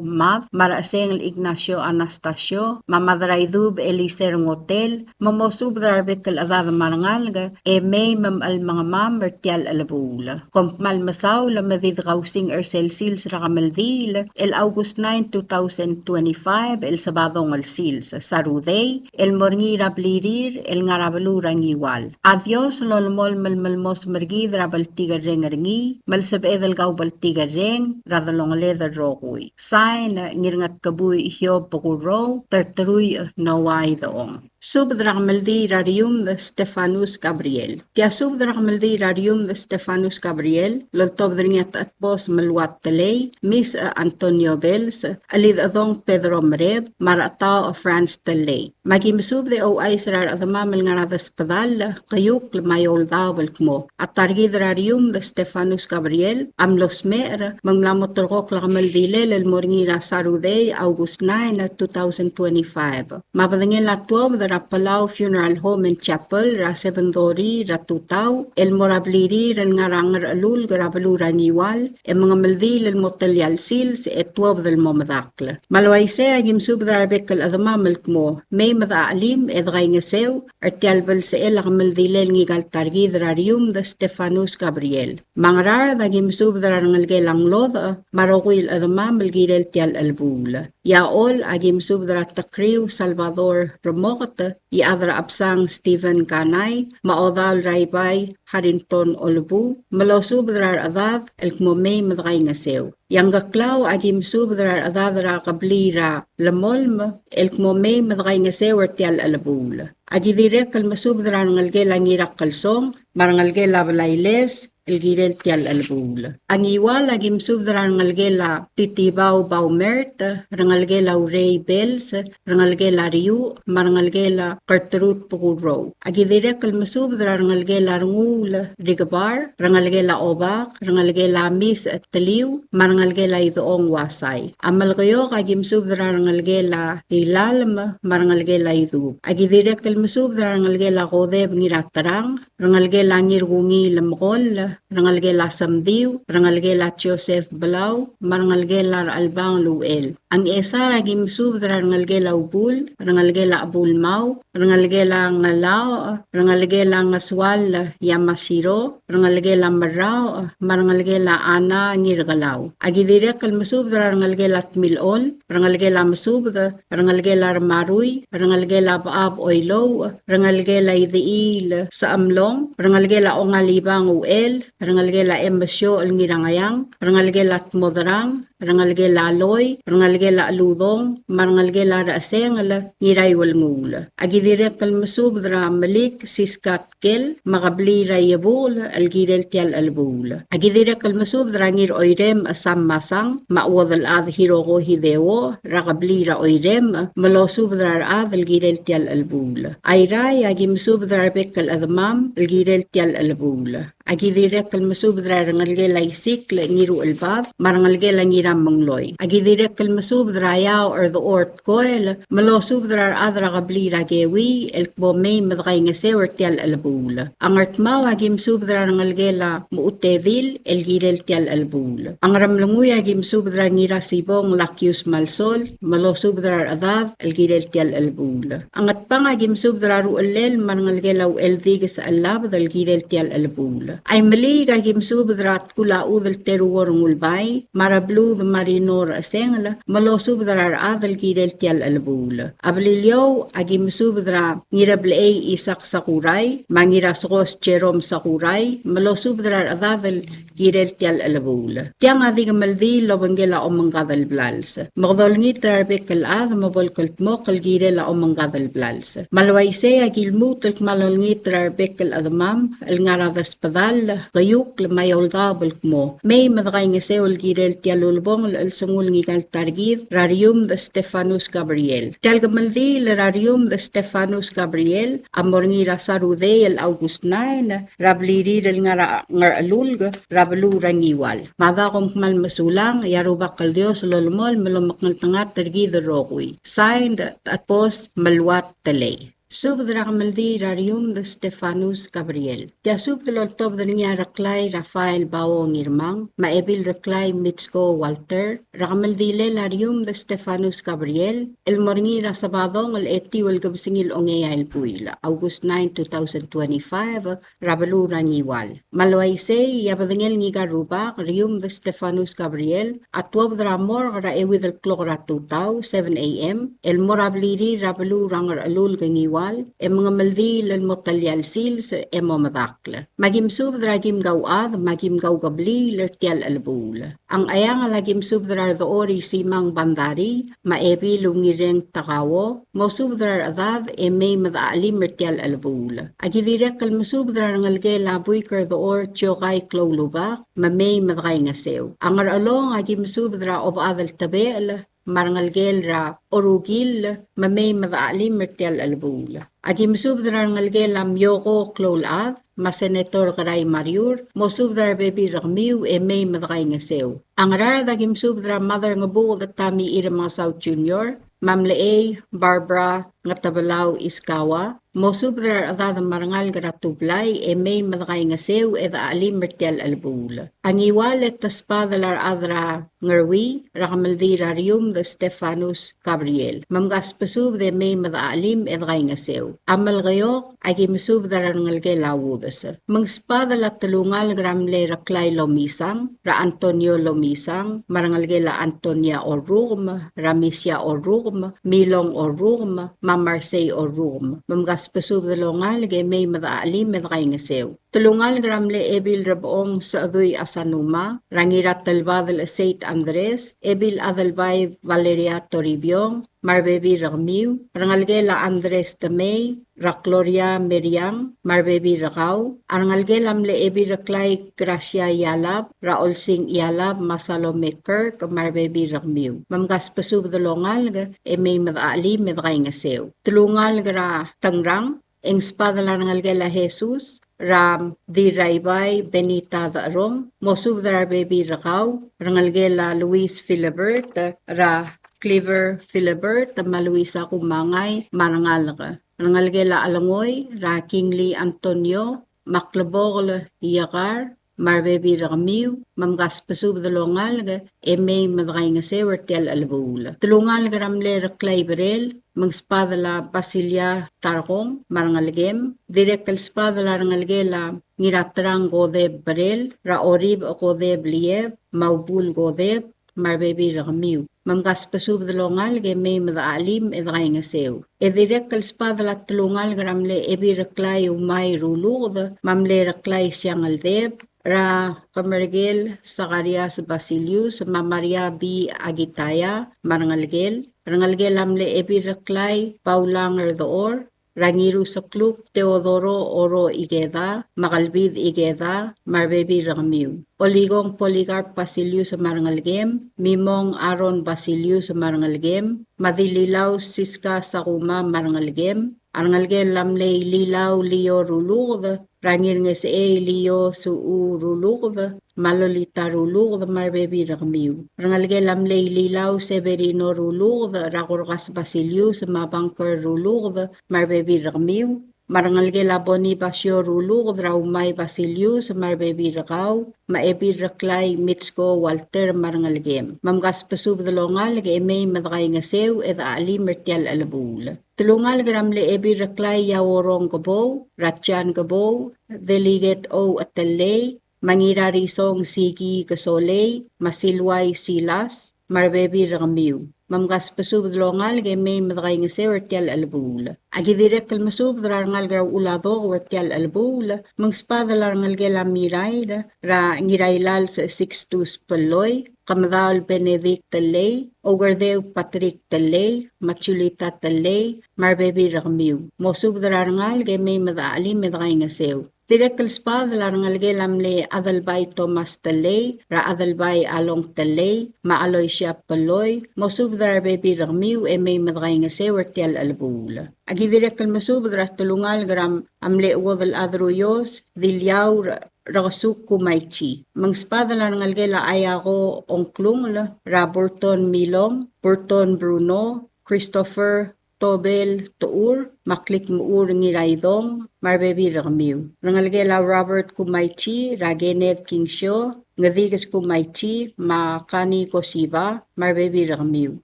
Mad, me a Rechesengel Ignacio Anastasio, me a Madraidub Eliser Ngotel, me mosubed er a rebek el chedad me a rengalek, e mei me mechelemengemam er tia el chelebuul. Kom kmal mesaul me di dekausing er sel sils er a kemeldiil, el August nine, two thousand twenty-five, el Sebadong el sils, Sarudei, el mo er ngii er a blirir el ngar er a beluu er a Ngiwal. A Dios lolemolem el melmos er kid er a bltikerreng er ngii, me lsebeched el kau bltikerreng er a delongeled el rokui. Sain, Ngirngetkebui Hiob Bekurrou, Terterui Noah Idechong. Subed er a kemeldiil er a Riumd Stefanus Gabriel. Tia subed er a kemeldiil er a Riumd Stefanus Gabriel, loltobed er ngii a Techedbos Meluat Telei, Mis Antonio Bells, Chelidechedong Pedro Mereb, me a Rechetaoch Franz Telei. Me aki mesubed e ouchais er a rechedemam el ngar er a Desbedall, Keiukl me a Eouldaob el kmo a ta er kid er a Riumd Stefanus Gabriel a mlo smecher, me ng mla mo terrekokl a kemeldilel el mo er ngii er a Sarudei, August nine, two thousand twenty-five. Me a bedengel a tuobed er a Palau Funeral Home and Chapel er a seven thirty er a tutau, el mo er a blirir el ngar er a Ngerchelulk er a beluu er a Ngiwal, e mengemeldiil el mo telia el sils e tuobed el mo medakl. Me a le uaisei e aki mesubed er a rebek el chedemam el kmo mei me dechachelim e dekaingeseu er tia el belsechel a kemeldilel ngika el ta er kid er a Riumd Stefanus Gabriel. Me a Ngaraard e aki mesubed er a rengelekel a Nglodech me a rokui el chedemam el kirel tia el chelebuul. E a Chol e aki mesubed er a Tekriu Salvador Remoket, e a chad er a Chebsang Stephen Kanai, me a Odal er a Ibai Harrington Olebuu, me losubed er a rechedad el kmo mei me dekaingeseu. E a Ngkeklau e aki mesubed er a rechedad er a kebliil er a Lemolem el kmo mei me dekaingeseu er tia el chelebuul. Aki dirrek el mesubed er a rengelekel a Ngirakelsong, me a rengelekel a Blailes, el kirel tia el chelebuul. A Ngiwal e aki mesubed er a rengelekel a Titibau Baumert, rengelekel a Urei Bells, rengelekel a Riuch, me a rengelekel a Kertrud Bekurrou. Aki dirrek el mesubed er a rengelekel a Renguul Rikebar, rengelekel a Obak, rengelekel a Mis Teliu, me a rengelekel a Idechong Uasai. A Melekeok e aki mesubed er a rengelekel a Ilalem, me a rengelekel a Idub. Aki dirrek el mesubed er a rengelekel a Kodeb Ngiraterang, rengelekel a Ngirkungiil Mekoll, rengelekel a Semdiu, rengelekel a Joseph Belau, me a rengelekel a Rechelbang Luchel. A Ngchesar e aki mesubed er a rengelekel a Ubul, rengelekel a Chebulmau, rengelekel a Ngelaoch, rengelekel a Ngesuall Yamashiro, rengelekel a Merraoch, me a rengelekel a Ana Ngirkelau. Aki dirrek el mesubed er a rengelekel a Tmilchol, rengelekel a Mesubed, rengelekel a Remarui, rengelekel a Bechab Oilouch, rengelekel a Idechiil Sechemlong, rengelekel a Ongalibang Uchel, rengelekel a Emesiochel Ngirangeang, rengelekel a Tmoderang, rengelekel a Loi, rengelekel a Cheludong, me a rengelekel a Rechesengel Ngiraiuelnguul. Aki dirrek el mesubed er a Melik Siska Tkel, me a kebliil er a Iebukel el kirel tia el chelebuul. Aki dirrek el mesubed er a Ngir Oirem Sam Masang, me a Uodelchad Hiroko Hideo, er a kebliil er a Oirem, me losubed er a rechad el kirel tia el chelebuul. Airai, aki mesubed er a rebek el chedemam el kirel tia el chelebuul. Aki dirrek el mesubed er a rengelekel a Isikl Ngiruchelbad, me a rengelekel a Ngiramengloi. Aki dirrek el mesubed er a Eau Erdechor Tkoel, me losubed er a rechad er a kebliil er a Keui, el kmo mei me dekaingeseu er tia el chelebuul. A Ngardmau, aki mesubed er a rengelekel a Mechutedil, el kirel tia el chelebuul. A Ngeremlengui, aki mesubed er a Ngirasibong Lakius Malsol, me losubed er a rechedad, el kirel tia el chelebuul. A Ngatpang, aki mesubed er a Ruchellel me a rengelekel a Ucheldikes Chellabed el kirel tia el chelebuul. A Imeliik, aki mesubed er a Tkul a Chudel Teruor Ngulbai, me a Rebluud Marino Rechesengel, me losubed er a rechad el kirel tia el chelebuul. A Beliliou, aki mesubed er a Ngirablechei Isak Sakurai, me a Ngirasekos Jerome Sakurai, me losubed er a rechedad el kirel tia el chelebuul. Tiang a di kemeldiil el obengkel a omengkad el blals. Me kede olengit er a rebek el chad me bo el kldmokl el kirel a omengkad el blals. Me a le uaisei e aki lmuut el kmal olengit er a rebek el chedemam el ngar er a Desbedall, Keiukl me a Eouldaob el kmo mei me dekaingeseu el kirel tia el ulebongel el chelsengul ngika el ta er kid er a Riumd Stephanus Gabriel. Tia el kemeldiil er a Riumd Stephanus Gabriel a mo er ngii er a Sarudei el August nine er a blirir el ngar er a Ngerchelulk er a beluu er a Ngiwal. Me a da kom kmal mesulang, e a Rubak el Dios a lolemolem el omekngeltengat er kid el rokui. Signed, Tatbos Meluat Telei. Subed er a kemeldiil er a Riumd Stephanus Gabriel. Tia subed el oltobed er ngii a Reklai Rafael Bao Ngirmang me a Ebil Reklai Mitsko Walter er a kemeldilel a Riumd Stephanus Gabriel el mo er ngii er a Sabadong el etiu el kebesengil a ongeai el buil, August nine, two thousand twenty-five, er a beluu er a Ngiwal. Me a le uaisei e a bedengel ngika el rubak, Riumd Stephanus Gabriel, a tuobed er a morgue er a euid el klok er a tutau, seven A M, el mo er a blirir er a beluu er a Ngerchelulk e Ngiwal, e mengemeldiil el mo telia el sils e mo medakl. Me aki mesubed er a kim kauchad me a kim kaukebliil er tia el chelebuul. A Ngcheangel a ki mesubed er a Redechor Isimang Bandarii, me a Ebil Ungireng Takao, mosubed er a rechedad e mei me dechachelim er tia el chelebuul. A ki dirrek el mesubed er a rengelekel a Buik er Dechor Tiokai Kloulubak, me mei me dekaingeseu. A Ngerchelong a ki mesubed er a Obechad el Tebechel, me a rengelekel er a Orukill, me mei me dechachelim er tia el chelebuul. A ki mesubed er a rengelekel a Mioko Kloulechad, me a Senator Kerai Mariur, mosubed er a rebebil er kemiu e mei me dekaingeseu. A Ngaraard a ki mesubed er a Mad er Ngebuked Tommy Remengesau Junior, me a Mlechei Barbara Ngetebelau Iskawa, mosubed er a rechedad me a rengalek er a Tublai e mei me dekaingeseu e dechachelim er tia el chelebuul. A Ngiwal e te sbadel a rechad er a Ngerui, er a kemeldiil er a Riumd Stephanus Gabriel. Me mkasbesubed e mei me dechachelim e dekaingeseu. A Melekeok, a ki mesubed er a rengelekel a Udes. Me ng sbadel a telungalek er a mle Reklai Lomisang, er a Antonio Lomisang, me a rengelekel a Antonia Orrukem, er a Misia Orrukem, Milong Orrukem, me a Marsei Orrukem. Me mkasbesubed el ongalek e mei me dechachelim e dekaingeseu. Telungalek er a mle Ebil Rebechong Sechedui Asanuma, er a Ngiratelbadel Seit Andres, Ebil Adelbai Valeria Toribiong, me a rebebil er kemiu, rengelekel a Andres Temei, er a Gloria Meriang, me a rebebil er kau, a rengelekel a mle Ebil Reklai Gracia Ialab, er a Olsing Ialab, me a Salome Kirk, me a rebebil er kemiu. Me mkasbesubed el ongalek e mei me dechachelim e dekaingeseu. Telungalek er a Tengrang, e ng sbadel a rengelekel a Jesus, er a Dirraibai Benita Decherong, mosubed er a rebebil er kau, rengelekel a Luis Philibert, er a Cliver Philibert, me a Luisa Kumangai, me a rengalek. Rengelekel a Chelengoi, er a Kingly Antonio, me a Klebokel Iekar, me a rebebil er kemiu, me mkasbesubed el ongalek e mei me dekaingeseu er tia el chelebuul. Telungalek er a mle Reklai Berel, me ng sbadel a Basilia Tarkong, me a rengelekem, dirrek el sbadel a rengelekel a Ngiraterang Kodeb Berel, er a Oribech Kodeb Lieb, me a Ubul Kodeb, me a rebebil er kemiu. Me mkasbesubed el ongalek e mei me dechachelim e dekaingeseu. E dirrek el sbadel a telungalek er a mle Ebil Reklai Umai Ruluked, me a mle Reklai Siangeldeb, er a Kemerkel Sakarias Basilius, me a Maria B. Akitaya, me a rengelekel, rengelekel a mle Ebil Reklai Paulang er Dechor, er a Ngirusekluk Teodoro Oro Ikeda, me a Kelbid Ikeda, me a rebebil er kemiu. Olikong Polycarp Basilius me a rengelekem, Mimong Aaron Basilius me a rengelekem, me a Dililau Siska Sakuma me a rengelekem, a rengelekel a mle Ililau Lio Ruluked, er a Ngirngesechei Lio Suchu Ruluked, me a Lolita Ruluked, me a rebebil er kemiu. Rengelekel a mle Ililau Severino Ruluked, er a Korkas Basilius, me a Banker Ruluked, me a rebebil er kemiu. Me a rengelekel a Boni Basio Ruluked, er a Umai Basilius, me a rebebil er kau, me a Ebil Reklai Mitsko Walter, me a rengelekem. Me mkasbesubed el ongalek e mei me dekaingeseu e dechachelim er tia el chelebuul. Telungalek er a mle Ebil Reklai Iaorong Kebou, er a Jan Kebou, Delegate O. Atelei, me a Ngirarisong Siki Kesolei, me a Silwai Silas, me a rebebil er kemiu. Me mkasbesubed el ongalek e mei me dekaingeseu er tia el chelebuul. A ki dirrek el mesubed er a rengalek er a Uladok er tia el chelebuul, me ng sbadel a rengelekel a Mirair, er a Ngirailals Sixtus Peloi, Kemedaol Benedict Telei, Oukerdeu Patrick Telei, me a Julita Telei, me a rebebil er kemiu. Mosubed er a rengalek e mei me dechachelim e dekaingeseu. Dirrek el sbadel a rengelekel a mle Adelbai Thomas Tellei, er a Adelbai Along Tellei, me a Aloysia Peloi, mosubed er a rebebil er kemiu e mei me dekaingeseu er tia el chelebuul. Aki dirrek el mesubed er a telungalek er a mle Uodelchad er a Uios, Diliau Rekesuk Kumaichi. Me ng sbadel a rengelekel a Aiako Ongklungel, er a Burton Milong, Burton Bruno, Christopher Tobel Techur, me a Klikmechur Ngiraidong, me a rebebil er kemiu. Rengelekel a Robert Kumaichi, er a Kenneth Kingsio, Ngedikes Kumaichi, me a Kani Kosiba, me a rebebil er kemiu.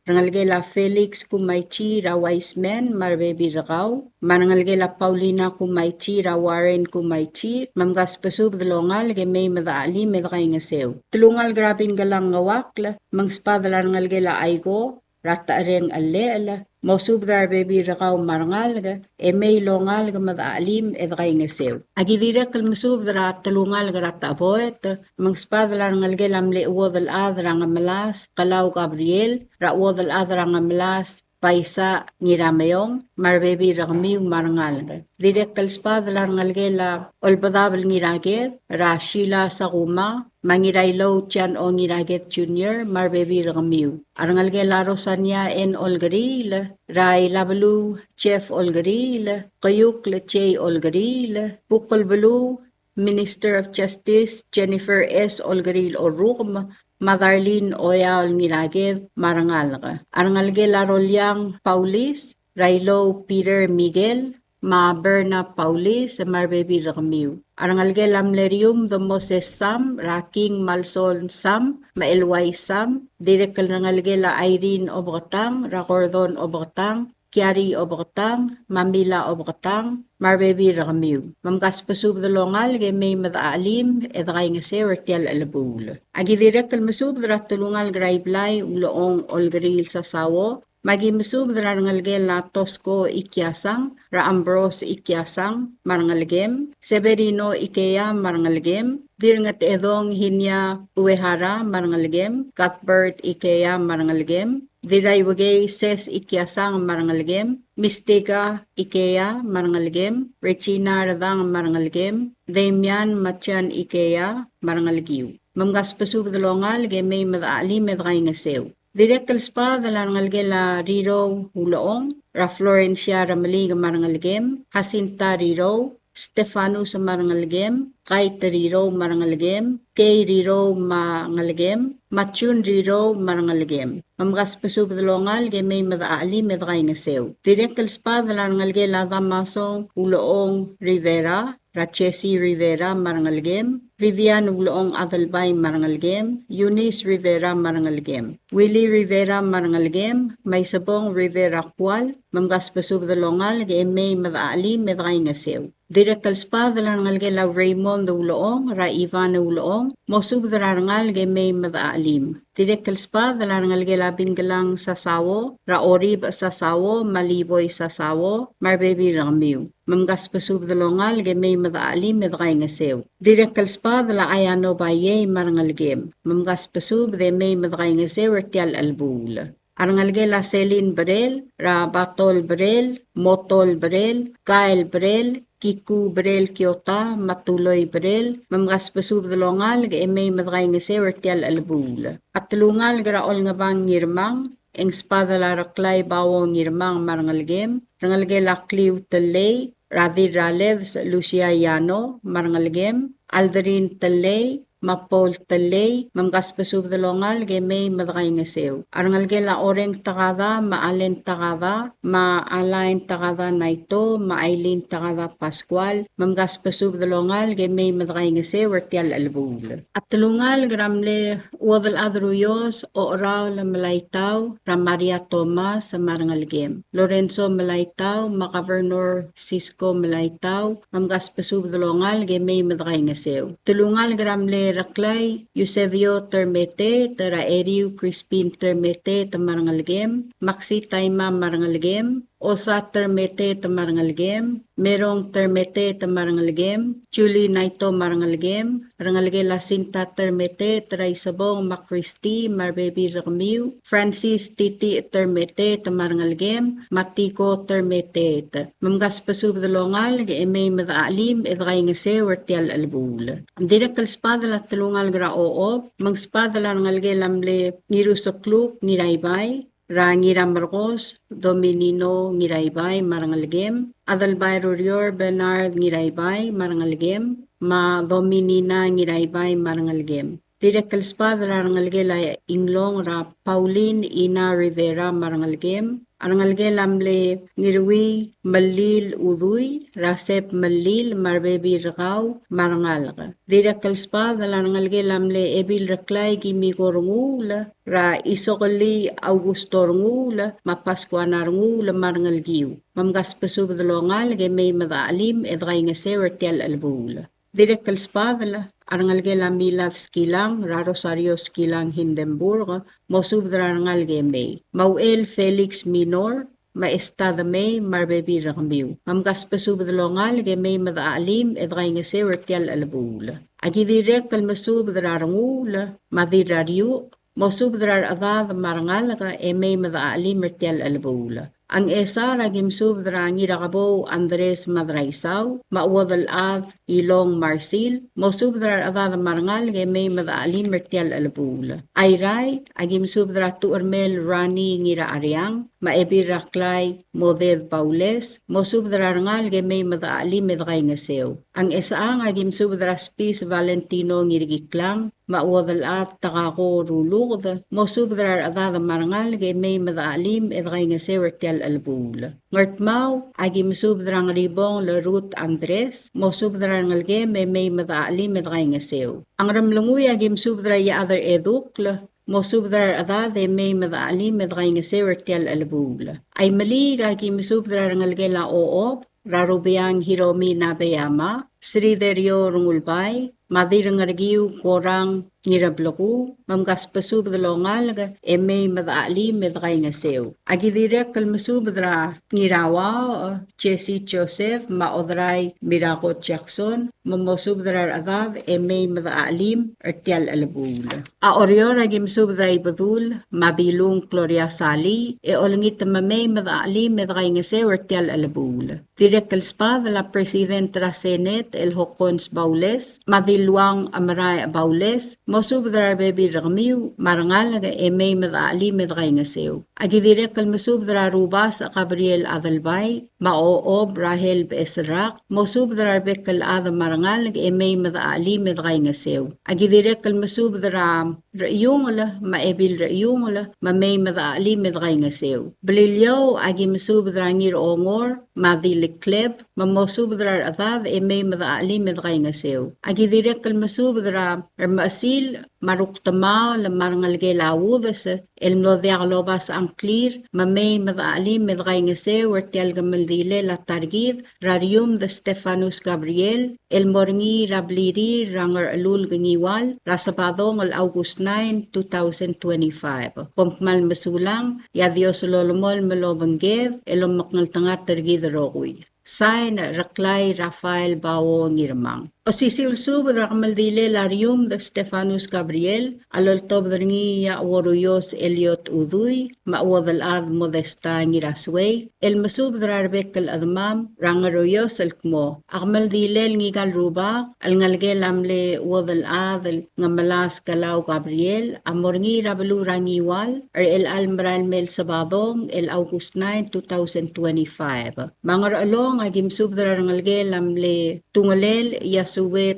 Rengelekel a Felix Kumaichi, er a Wiseman, me a rebebil er kau, me a rengelekel a Paulina Kumaichi, er a Warren Kumaichi, me mkasbesubed el ongalek e mei me dechachelim e dekaingeseu. Telungalek er a Bingkelang Ngeuakl, me ng sbadel a rengelekel a Aiko, er a Techereng Chellechel, mosubed er a rebebil er kau me a rengalek, e mei el ongalek me dechachelim e dekaingeseu. Aki dirrek el mesubed er a telungalek er a Teboet, me ng sbadel a rengelekel a mle Uodelchad er a Ngemelas, Kelau Gabriel, er a Uodelchad er a Ngemelas, Baisa Ngirameong, me a rebebil er kemiu me a rengalek. Dirrek el sbadel a rengelekel a Olbedabel Ngiraked, er a Sheila Sakuma, me a Ngirailou John O. Ngiraked Junior, me a rebebil er kemiu. A rengelekel a Rosania N. Olkeriil, er a Ilabeluu Jeff Olkeriil, Keiukl J. Olkeriil, Bukelbeluu Minister of Justice Jennifer S. Olkeriil Orrukem, me a Darlene Oyaol Ngiraked, me a rengalek. A rengelekel a Roliang Paulis, er a Ilou Peter Miguel, me a Berna Paulis, me a rebebil er kemiu. A rengelekel a mle Rium de Moses Sam, er a King Malsol Sam, me a Elwai Sam, dirrek el rengelekel a Irene Obeketang, er a Gordon Obeketang, Kiari Obeketang, me a Mila Obeketang, me a rebebil er kemiu. Me mkasbesubed el ongalek e mei me dechachelim e dekaingeseu er tia el chelebuul. Aki dirrek el mesubed er a telungalek er a Iblai Ulechong Olkeriil Sasao, me aki mesubed er a rengelekel a Tosko Ikiasang, er a Ambrose Ikiasang, me a rengelekem, Severino Ikeya, me a rengelekem, Dirngetedong Hinia Uehara, me a rengelekem, Cuthbert Ikeya, me a rengelekem, Dirraiuekei Ses Ikiasang, me a rengelekem, Mistika Ikeya, me a rengelekem, Regina Redang, me a rengelekem, Damian Machan Ikeya, me a rengelekiu. Me mkasbesubed el ongalek e mei me dechachelim e dekaingeseu. Dirrek el sbadel a rengelekel a Rirou Ulechong, er a Florencia Remeliik me a rengelekem, Jacinta Rirou, Stefanus me a rengelekem, Kait Rirou me a rengelekem, Kei Rirou me a ngelekem, me a Jun Rirou me a rengelekem. Me mkasbesubed el ongalek e mei me dechachelim e dekaingeseu. Dirrek el sbadel a rengelekel a Damaso Ulechong Rivera, er a Jesse Rivera me a rengelekem, Vivian Ulechong Adelbai me a rengelekem, Eunice Rivera me a rengelekem, Willy Rivera me a rengelekem, me a Isebong Rivera Kual, me mkasbesubed el ongalek e mei me dechachelim e dekaingeseu. Dirrek el sbadel a rengelekel a Raymond Ulechong, er a Ivan Ulechong, mosubed er a rengalek e mei me dechachelim. Dirrek el sbadel a rengelekel a Bingkelang Sasao, er a Orib Sasao, me a Liboi Sasao, me a rebebil er kemiu. Me mkasbesubed el ongalek e mei me dechachelim e dekaingeseu. Dirrek el sbadel a Aiano Baiei me a rengelekem. Me mkasbesubed e mei me dekaingeseu er tia el chelebuul. A rengelekel a Selin Berel, er a Batol Berel, Motol Berel, Kael Berel, Kiku Berel Kiota, me a Tuloi Berel, me mkasbesubed el ongalek e mei me dekaingeseu er tia el chelebuul. A telungalek er a Olngebang Ngirmang, e ng sbadel a Reklai Bao Ngirmang me a rengelekem, rengelekel a Kliu Telei, er a Dirraled Lucia Yano, me a rengelekem, Aldrin Telei, me a Paul Telei, me mkasbesubed el ongalek e mei me dekaingeseu. A rengelekel a Oreng Takada, me a Alen Takada, me a Alain Takada Naito, me a Aileen Takada Pascual, me mkasbesubed el ongalek e mei me dekaingeseu er tia el chelebuul. A telungalek er a mle Uodelchad er a Uios, Ocheraol Melaitau, er a Maria Thomas, me a rengelekem, Lorenzo Melaitau, me a Governor Cisco Melaitau, me mkasbesubed el ongalek e mei me dekaingeseu. Telungalek er a mle Reklai Eusebio Termeteet, er a Eriu Crispin Termeteet me a rengelekem, Maxi Taima me a rengelekem, Osa Termeteet me a rengelekem, Merong Termeteet me a rengelekem, Julie Naito me a rengelekem, rengelekel a Sinta Termeteet, er a Isebong me a Christy me a rebebil er kemiu, Francis Titi Termeteet me a rengelekem, me a Tiko Termeteet. Me mkasbesubed el ongalek e mei me dechachelim e dekaingeseu er tia el chelebuul. Dirrek el sbadel a telungalek er a Ochob, me ng sbadel a rengelekel a mle Ngirusekluk Ngiraibai, er a Ngiramerkos Dominino Ngiraibai me a rengelekem, Adelbai Rurior Bernard Ngiraibai me a rengelekem, me a Dominina Ngiraibai me a rengelekem. Dirrek el sbadel a rengelekel a Inglong er a Pauline Ina Rivera me a rengelekem, a rengelekel a mle Ngiruii Melil Udui, er a Sep Melil me a rebebil er kau me a rengalek. Dirrek el sbadel a rengelekel a mle Ebil Reklai Kimiko Renguul, er a Isokelii Augusto Renguul, me a Pascuana Renguul me a rengelekiu. Me mkasbesubed el ongalek e mei me dechachelim e dekaingeseu er tia el chelebuul. Dirrek el sbadel a rengelekel a Milad Skilang, er a Rosario Skilang Hindenburg, mosubed er a rengalek e mei. Me a Uchel Felix Minor, me a Esta Demei, me a rebebil er kemiu. Me mkasbesubed el ongalek e mei me dechachelim e dekaingeseu er tia el chelebuul. Aki dirrek el mesubed er a Renguul, me a Dirrariuch, mosubed er a rechedad me a rengalek e mei me dechachelim er tia el chelebuul. A Ngchesar aki mesubed er a Ngirakebou Andres me a Draisau, me a Uodelchad Ilong Marsil, mosubed er a rechedad me a rengalek e mei me dechachelim er tia el chelebuul. Airai, aki mesubed er a Tuchermel Rani Ngiracheriang, me a Ebil Reklai Moded Baules, mosubed er a rengalek e mei me dechachelim e dekaingeseu. A Ngchesechang aki mesubed er a Spis Valentino Ngirkiklang, me a Uodelchad Takako Ruluked, mosubed er a rechedad me a rengalek e mei me dechachelim e dekaingeseu er tia el chelebuul. Ngardmau, aki mesubed er a Ngeribong el Ruth Andres, mosubed er a rengelekem e mei me dechachelim e dekaingeseu. A Ngeremlengui aki mesubed er a Iechad er Edukl, mosubed er a rechedad e mei me dechachelim e dekaingeseu er tia el chelebuul. A Imeliik aki mesubed er a rengelekel a Ochob, er a Rubiang Hiromi Nabeyama, Sriderio Rengulbai, me a Dirrengerekiu Korang Ngirableku, me mkasbesubed el ongalek e mei me dechachelim e dekaingeseu. Aki dirrek el mesubed er a Ngirauaoch Jesse Joseph, me a Oderai Mirako Jackson, me mosubed er a rechedad e mei me dechachelim er tia el chelebuul. A Oreor aki mesubed er a Ibedul, me a Bilung Gloria Salii, e olengit me mei me dechachelim e dekaingeseu er tia el chelebuul. Dirrek el sbadel a President er a Senate el Hokkons Baules, me a Diluang Amaraech Baules, mosubed er a rebebil er kemiu me a rengalek e mei me dechachelim e dekaingeseu. Aki dirrek el mesubed er a Rubasech Gabriel Adelbai, me a Ochob Rahel Becheserrak, mosubed er a rebek el chad me a rengalek e mei me dechachelim e dekaingeseu. Aki dirrek el mesubed er a Rechiungel, me a Ebil Rechiungel, me mei me dechachelim e dekaingeseu. Beliliou, aki mesubed er a Ngirongor, me a Dilikleb, me mosubed er a rechedad e mei me dechachelim e dekaingeseu. Aki dirrek el mesubed er a Remechesil, me a Rukdemaol, me a rengelekel a Udes, el mlo diak lobasech a ngklir, me mei me dechachelim e dekaingeseu er tia el kemeldilel a ta er kid, er a Riumd Stephanus Gabriel, el mo er ngii er a blirir er a Ngerchelulk Ngiwal, er a Sebadong el August nine, two thousand twenty-five. Kom kmal mesulang, e a Dios lolemolem el obengked, el omekngeltengat er kid el rokui. Sain, Reklai Rafael Bao Ngirmang. Osisiu el subed er a kemeldilel a Riumd Stephanus Gabriel, a loltobed er ngii a Uoruios Eliot Udui, me a Uodelchad Modesta Ngirasuei, el mesubed er a rebek el chedemam er a Ngeruios el kmo, a kemeldilel ngika el rubak el ngelekel a mle Uodelchad el Ngemelas Kalau Gabriel, a mo er ngii er a beluu er a Ngiwal, er chelecha el merael mei el Sebadong, el August nine, two thousand twenty-five. Me a Ngerchelong, aki mesubed er a rengelekel a mle Tungelel Yasue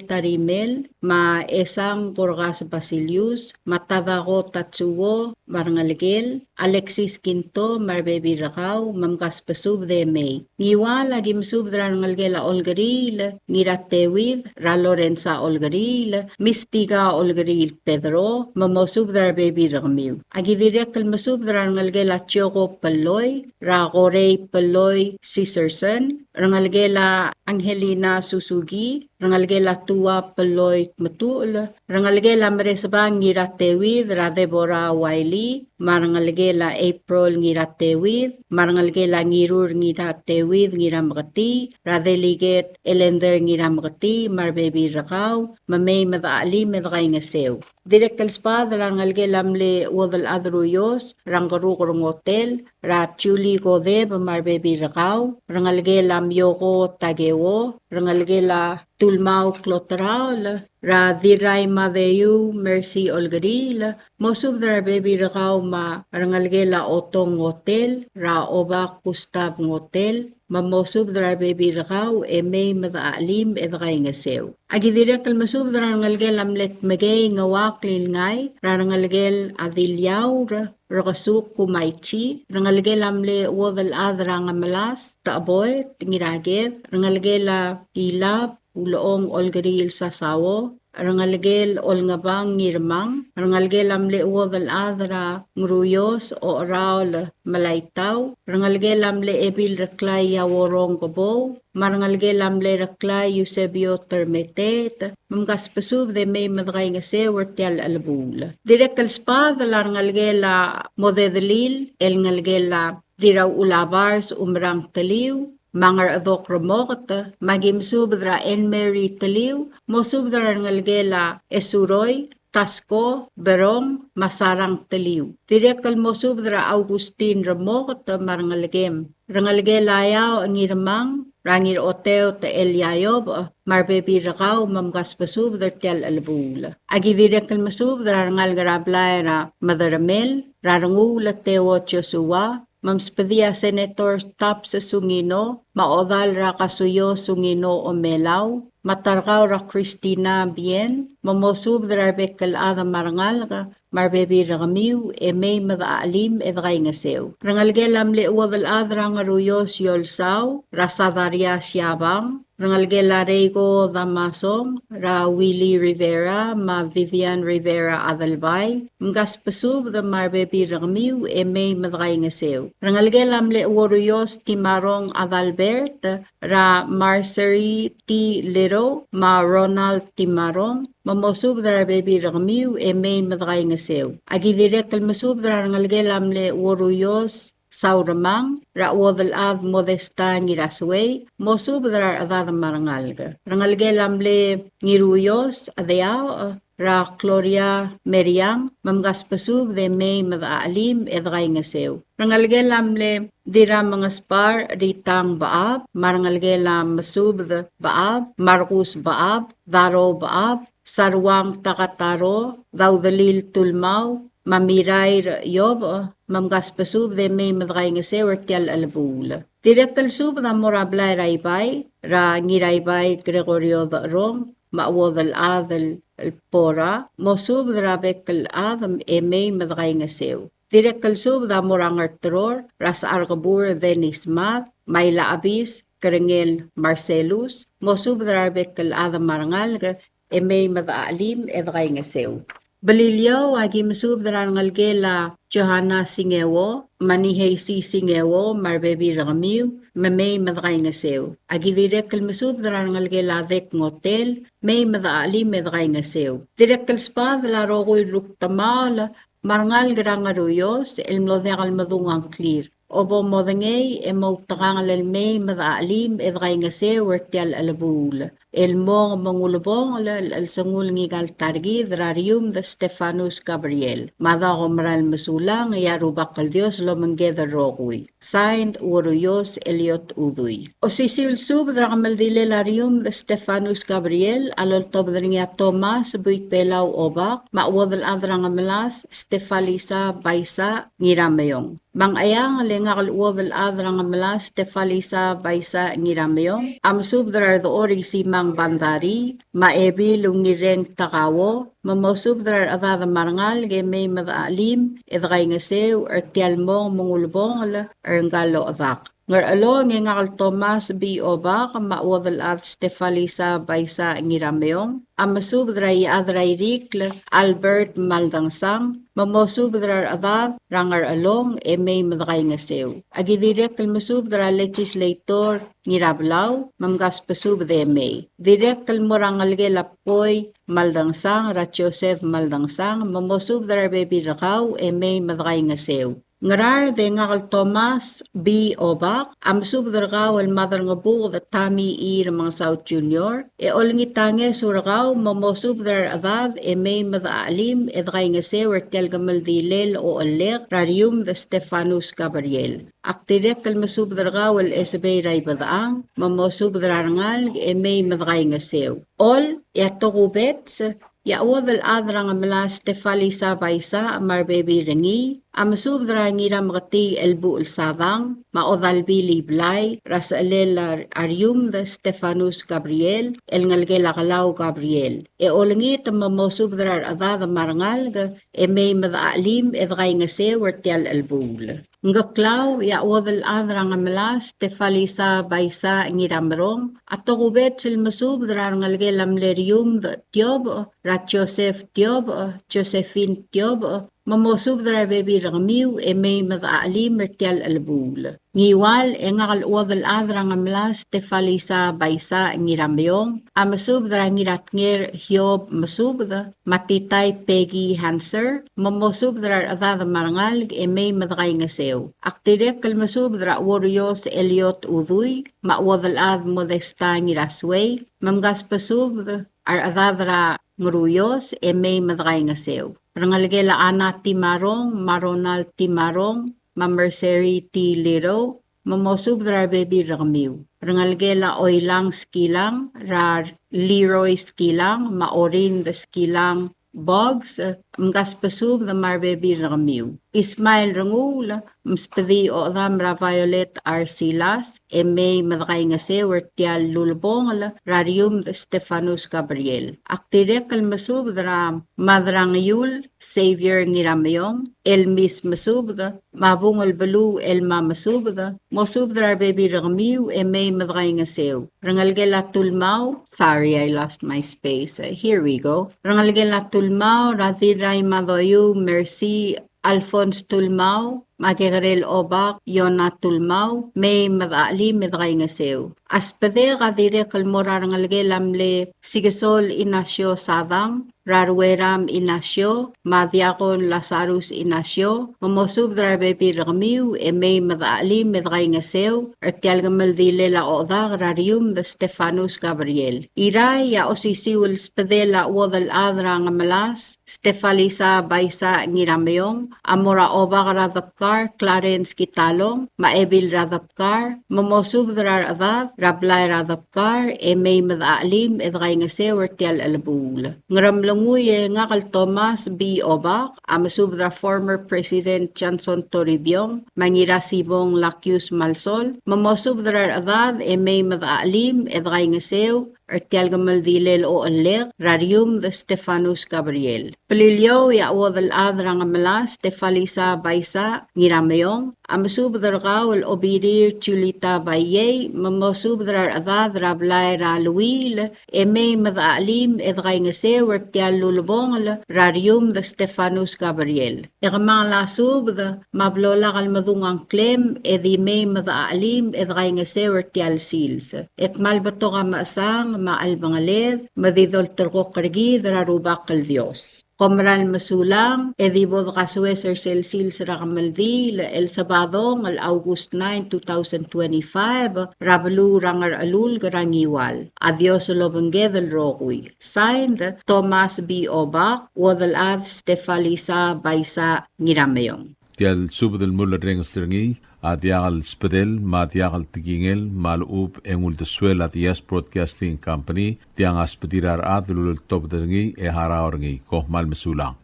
Tarimel, me a Esang Borgas Basilius, me a Tadako Tatsuo, me a rengelekel, Alexis Kinto, me a rebebil er kau, me mkasbesubed e mei. Ngiwal, aki mesubed er a rengelekel a Olkeriil Ngirateuid, er a Lorenza Olkeriil, Mistika Olkeriil Pedro, me mosubed er a rebebil er kemiu. Aki dirrek el mesubed er a rengelekel a Chioko Peloi, er a Korei Peloi Siserson, rengelekel a Angelina Suzuki, rengelekel a Tua Peloi Kmetuchl, rengelekel a Meresebang Ngirateuid, er a Deborah Wiley, me a rengelekel a April Ngirateuid, me a rengelekel a Ngirur Ngirateuid Ngirameketii, er a Delegate Elender Ngirameketii, me a rebebil er kau, me mei me dechachelim e dekaingeseu. Dirrek el sbadel a rengelekel a mle chuodel chad er a Uios, er a Ngkeruk er a Ngotel, er a Julie Kodeb me a rebebil er kau, rengelekel a Mioko Takeo, rengelekel a Tulmau Kloteraol, er a Dirrai Madeiu Mercy Olkeriil, mosubed er a rebebil er kau me a rengelekel a Otong Ngotel, er a Obak Gustav Ngotel, me mosubed er a rebebil er kau e mei me dechachelim e dekaingeseu. Aki dirrek el mesubed er a rengelekel a mle Tmekei Ngeuakl Ilngai, er a rengelekel a Diliaur, Rekesuk Kumaichi, rengelekel a mle chuodel chad er a Ngemelas, Techeboet Ngiraked, rengelekel a Ilab, Ulechong Olkeriil Sasao, rengelekel Olngebang Ngirmang, rengelekel a mle chuodel chad er a Ngeruios, Ocheraol Melaitau, rengelekel a mle Ebil Reklai Iaorong Kebou, me a rengelekel a mle Reklai Eusebio Termeteet, me mkasbesubed e mei me dekaingeseu er tia el chelebuul. Dirrek el sbadel a rengelekel a Modedelil, el ngelekel a Dirrauchul a Bars Umerang Teliu, me a Ngerchedok Remoket, me aki mesubed er a Anne Mary Teliu, mosubed er a rengelekel a Esuroi, Tasko, Berong, me a Sarang Teliu. Dirrek el mosubed er a Augustin Remoket me a rengelekem. Rengelekel a Eaoch Ngirmang, er a Ngiroteu Techel Iaiob, me a rebebil er kau me mkasbesubed er tia el chelebuul. Aki dirrek el mesubed er a rengalek er a blai er a Mederemel, er a Renguul Teo Joshua, me msbedii a Senator Tubbs Sungino, me a Odal er a Kasuio Sungino Omelau, me a Tarkau er a Christina Bien, me mosubed er a rebek el chad me a rengalek, me a rebebil er kemiu, e mei me dechachelim e dekaingeseu. Rengelekel a mle chuodel chad er a Ngeruios Iolsau, er a Sadaria Siabang, rengelekel a Reiko Damasong, er a Willy Rivera, me a Vivian Rivera Adelbai, mkasbesubed me a rebebil er kemiu e mei me dekaingeseu. Rengelekel a mle Uoruios Timarong Adalbert, er a Marjorie T. Little, me a Ronald Timarong, me mosubed er a rebebil er kemiu e mei me dekaingeseu. Aki dirrek el mesubed er a rengelekel a mle Uoruios Sauremang, er a chuodel chad Modesta Ngirasuei, mosubed er a rechedad me a rengalek. Rengelekel a mle Ngiruios Chedeaoch, er a Gloria Meriang, me mkasbesubed e mei me dechachelim e dekaingeseu. Rengelekel a mle Dirramengesbar Ritang Bechab, me a rengelekel a Mesubed Bechab, Markus Bechab, Daro Bechab, Saruang Takataro, Daudelil Tulmau, me a Mirair Iobech, me mkasbesubed e mei me dekaingeseu er tia el chelebuul. Dirrek el subed a mo er a blai er a Ibai, er a Ngiraibai Gregorio Decherong, me a chuodel chad el Pora, mosubed er a bek el chad e mei me dekaingeseu. Dirrek el subed a mo er a Ngerteror, er a Secharkebur Dennis Mad, me a Ilachebis Kerengel Marcellus, mosubed er a rebek el chad me a rengalek, e mei me dechachelim e dekaingeseu. Beliliou, aki mesubed er a rengelekel a Johanna Singeo, me a Niheisi Singeo, me a rebebil er kemiu, me mei me dekaingeseu. Aki dirrek el mesubed er a rengelekel a Dek Ngotel, mei me dechachelim e dekaingeseu. Dirrek el sbadel a rokui el rukdemaol, me a rengalek er a Ngeruios, el mlo diak el medung a ngklir. Obo modengei e moutekangel el mei me dechachelim e dekaingeseu er tia el chelebuul. El mong me ng ulebongel el chelsengul ngika el ta er kid er a Riumd Stephanus Gabriel. Me a dako mera el mesulang, e a Rubak el Dios lomengked el rokui. Signed, Uoruios Eliot Udui. Osisiu el subed er a kemeldilel a Riumd Stephanus Gabriel a loltobed er ngii a Thomas Buik Belau Obak, me a chuodel chad er a Ngemelas Stefalisa Baisa Ngirameong. Me a Ngcheangel e ngak el chuodel chad er a Ngemelas Stefalisa Baisa Ngirameong a mesubed er a Redechor Isimang Bandarii, me a Ebil Ungireng Takao, me mosubed er a rechedad me a rengalek e mei me dechachelim e dekaingeseu er tia el mong me ng ulebongel er ngka el ochedak. Ngerchelong e ngak el Thomas B. Obak, me a chuodel chad Stefalisa Baisa Ngirameong, a mesubed er a Iechad er a Irikl Albert Maldengsang, me mosubed er a rechedad er a Ngerchelong e mei me dekaingeseu. A ki dirrek el mesubed er a Legislator Ngirabelau, me mkasbesubed e mei. Dirrek el mo er a ngelekel a Pkoi Maldengsang, er a Joseph Maldengsang, me mosubed er a rebebil er kau e mei me dekaingeseu. Ngaraard e ngak el Thomas B. Obak, a mesubed er kau el Maderangebuked Tommy E. Remengesau Junior, e olengit a ngeso er kau me mosubed er a rechedad e mei me dechachelim e dekaingeseu er tia el kemeldilel a ochellek er a Riumd Stephanus Gabriel. Ak dirrek el mesubed er kau el Esebei er a Ibedechang, me mosubed er a rengalek e mei me dekaingeseu. Chol, e a tokubets, e a chuodel chad er a Ngemelas Stefalisa Baisa me a rebebil er ngii, a mesubed er a Ngirameketii Elbuchel Sadang, me a Odalbil Iblai, er a sechelel a Riumd Stephanus Gabriel, el ngelekel a Kelau Gabriel. E olengit me mosubed er a rechedad me a rengalek, e mei me dechachelim e dekaingeseu er tia el chelebuul. Ngkeklau, e a chuodel chad er a Ngemelas Stefalisa Baisa Ngiramerong, a tokubets el mesubed er a rengelekel a mle Riumd Tiobech, er a Joseph Tiobech, Josephine Tiobech, me mosubed er a rebebil er kemiu e mei me dechachelim er tia el chelebuul. Ngiwal, e ngak el chuodel chad er a Ngemelas Stefalisa Baisa Ngirameong, a mesubed er a Ngiratnger Hiob Mesubed, me a Titai Peggy Hanser, me mosubed er a rechedad me a rengalek e mei me dekaingeseu. Ak dirrek el mesubed er a Uorios Eliot Udui, me a chuodel chad Modesta Ngirasuei, me mkasbesubed a rechedad er a Ngeruios e mei me dekaingeseu. Rengelekel a Ana Timarong, me a Ronald Timarong, me a Mercery T. Liro, me mosubed er a rebebil er kemiu. Rengelekel a Oilang Skilang, er a Leroy Skilang, me a Orind Skilang Boggs, mkasbesubed me a rebebil er kemiu. Ismael Renguul, msbedii a ochedam er a Violet R. Silas, e mei me dekaingeseu er tia el ulebongel er a Riumd Stephanus Gabriel. Ak dirrek el mesubed er a Madrang Iul Xavier Ngirameong, el Mis Mesubed, me a Bung el Beluu el Ma Mesubed, mosubed er a rebebil er kemiu e mei me dekaingeseu. Rengelekel a Tulmau, sorry, I lost my space. Uh, here we go. Rengelekel a Tulmau, er a Dirrai Madoiu Mercy, Alphonse Tulmau, me a Kekerel Obak Yona Tulmau, mei me dechachelim e dekaingeseu. A sbedek a dirrek el mo er a rengelekel a mle Sikesol Inacio Sadang, er a Rueram Inacio, me a Diakon Lazarus Inacio, me mosubed er a rebebil er kemiu e mei me dechachelim e dekaingeseu er tia el kemeldilel a ochedak er a Riumd Stephanus Gabriel. Irrai, e a osisiu el sbedel a chuodel chad er a Ngemelas Stefalisa Baisa Ngirameong, a mo er a Obak er a Debkar Clarence Kitalong, me a Ebil er a Debkar, me mosubed er a rechedad er a blai er a Debkar e mei me dechachelim e dekaingeseu er tia el chelebuul. Ngeremlengui, e ngak el Thomas B. Obak, a mesubed er a former President Johnson Toribiong, me a Ngirasibong Lakius Malsol, me mosubed er a rechedad e mei me dechachelim e dekaingeseu er tia el kemeldilel a ochellek er a Riumd Stephanus Gabriel. Beliliou, e a chuodel chad er a Ngemelas Stefalisa Baisa Ngirameong, a mesubed er kau el Obirir Julita Baiei, me mosubed er a rechedad er a blai er a Luil, e mei me dechachelim e dekaingeseu er tia el ulebongel er a Riumd Stephanus Gabriel. E kemangel a subed, me a blo lak el medung a ngklem, e di mei me dechachelim e dekaingeseu er tia el sils. E kmal betok a mechesang me a chelebengeled, me di dolterekokl er kid er a Rubak el Dios. Kom meral mesulang, e di bo dekasoes er sel sils er a kemeldiil el Sabadong el August nine, two thousand twenty-five, er a beluu er a Ngerchelulk er a Ngiwal. A Dios el obengked el rokui. Signed, Thomas B. Obak, chuodel chad Stefalisa Baisa Ngirameong. Tia el subed el mulerrenges er ngii a diak el sbedel me a diak el tekingel me a lechub e ng uldesuel a Diaz Broadcasting Company, tiang a sbedir a rechad el uleltobed er ngii e harau er ngii. Kom kmal mesulang.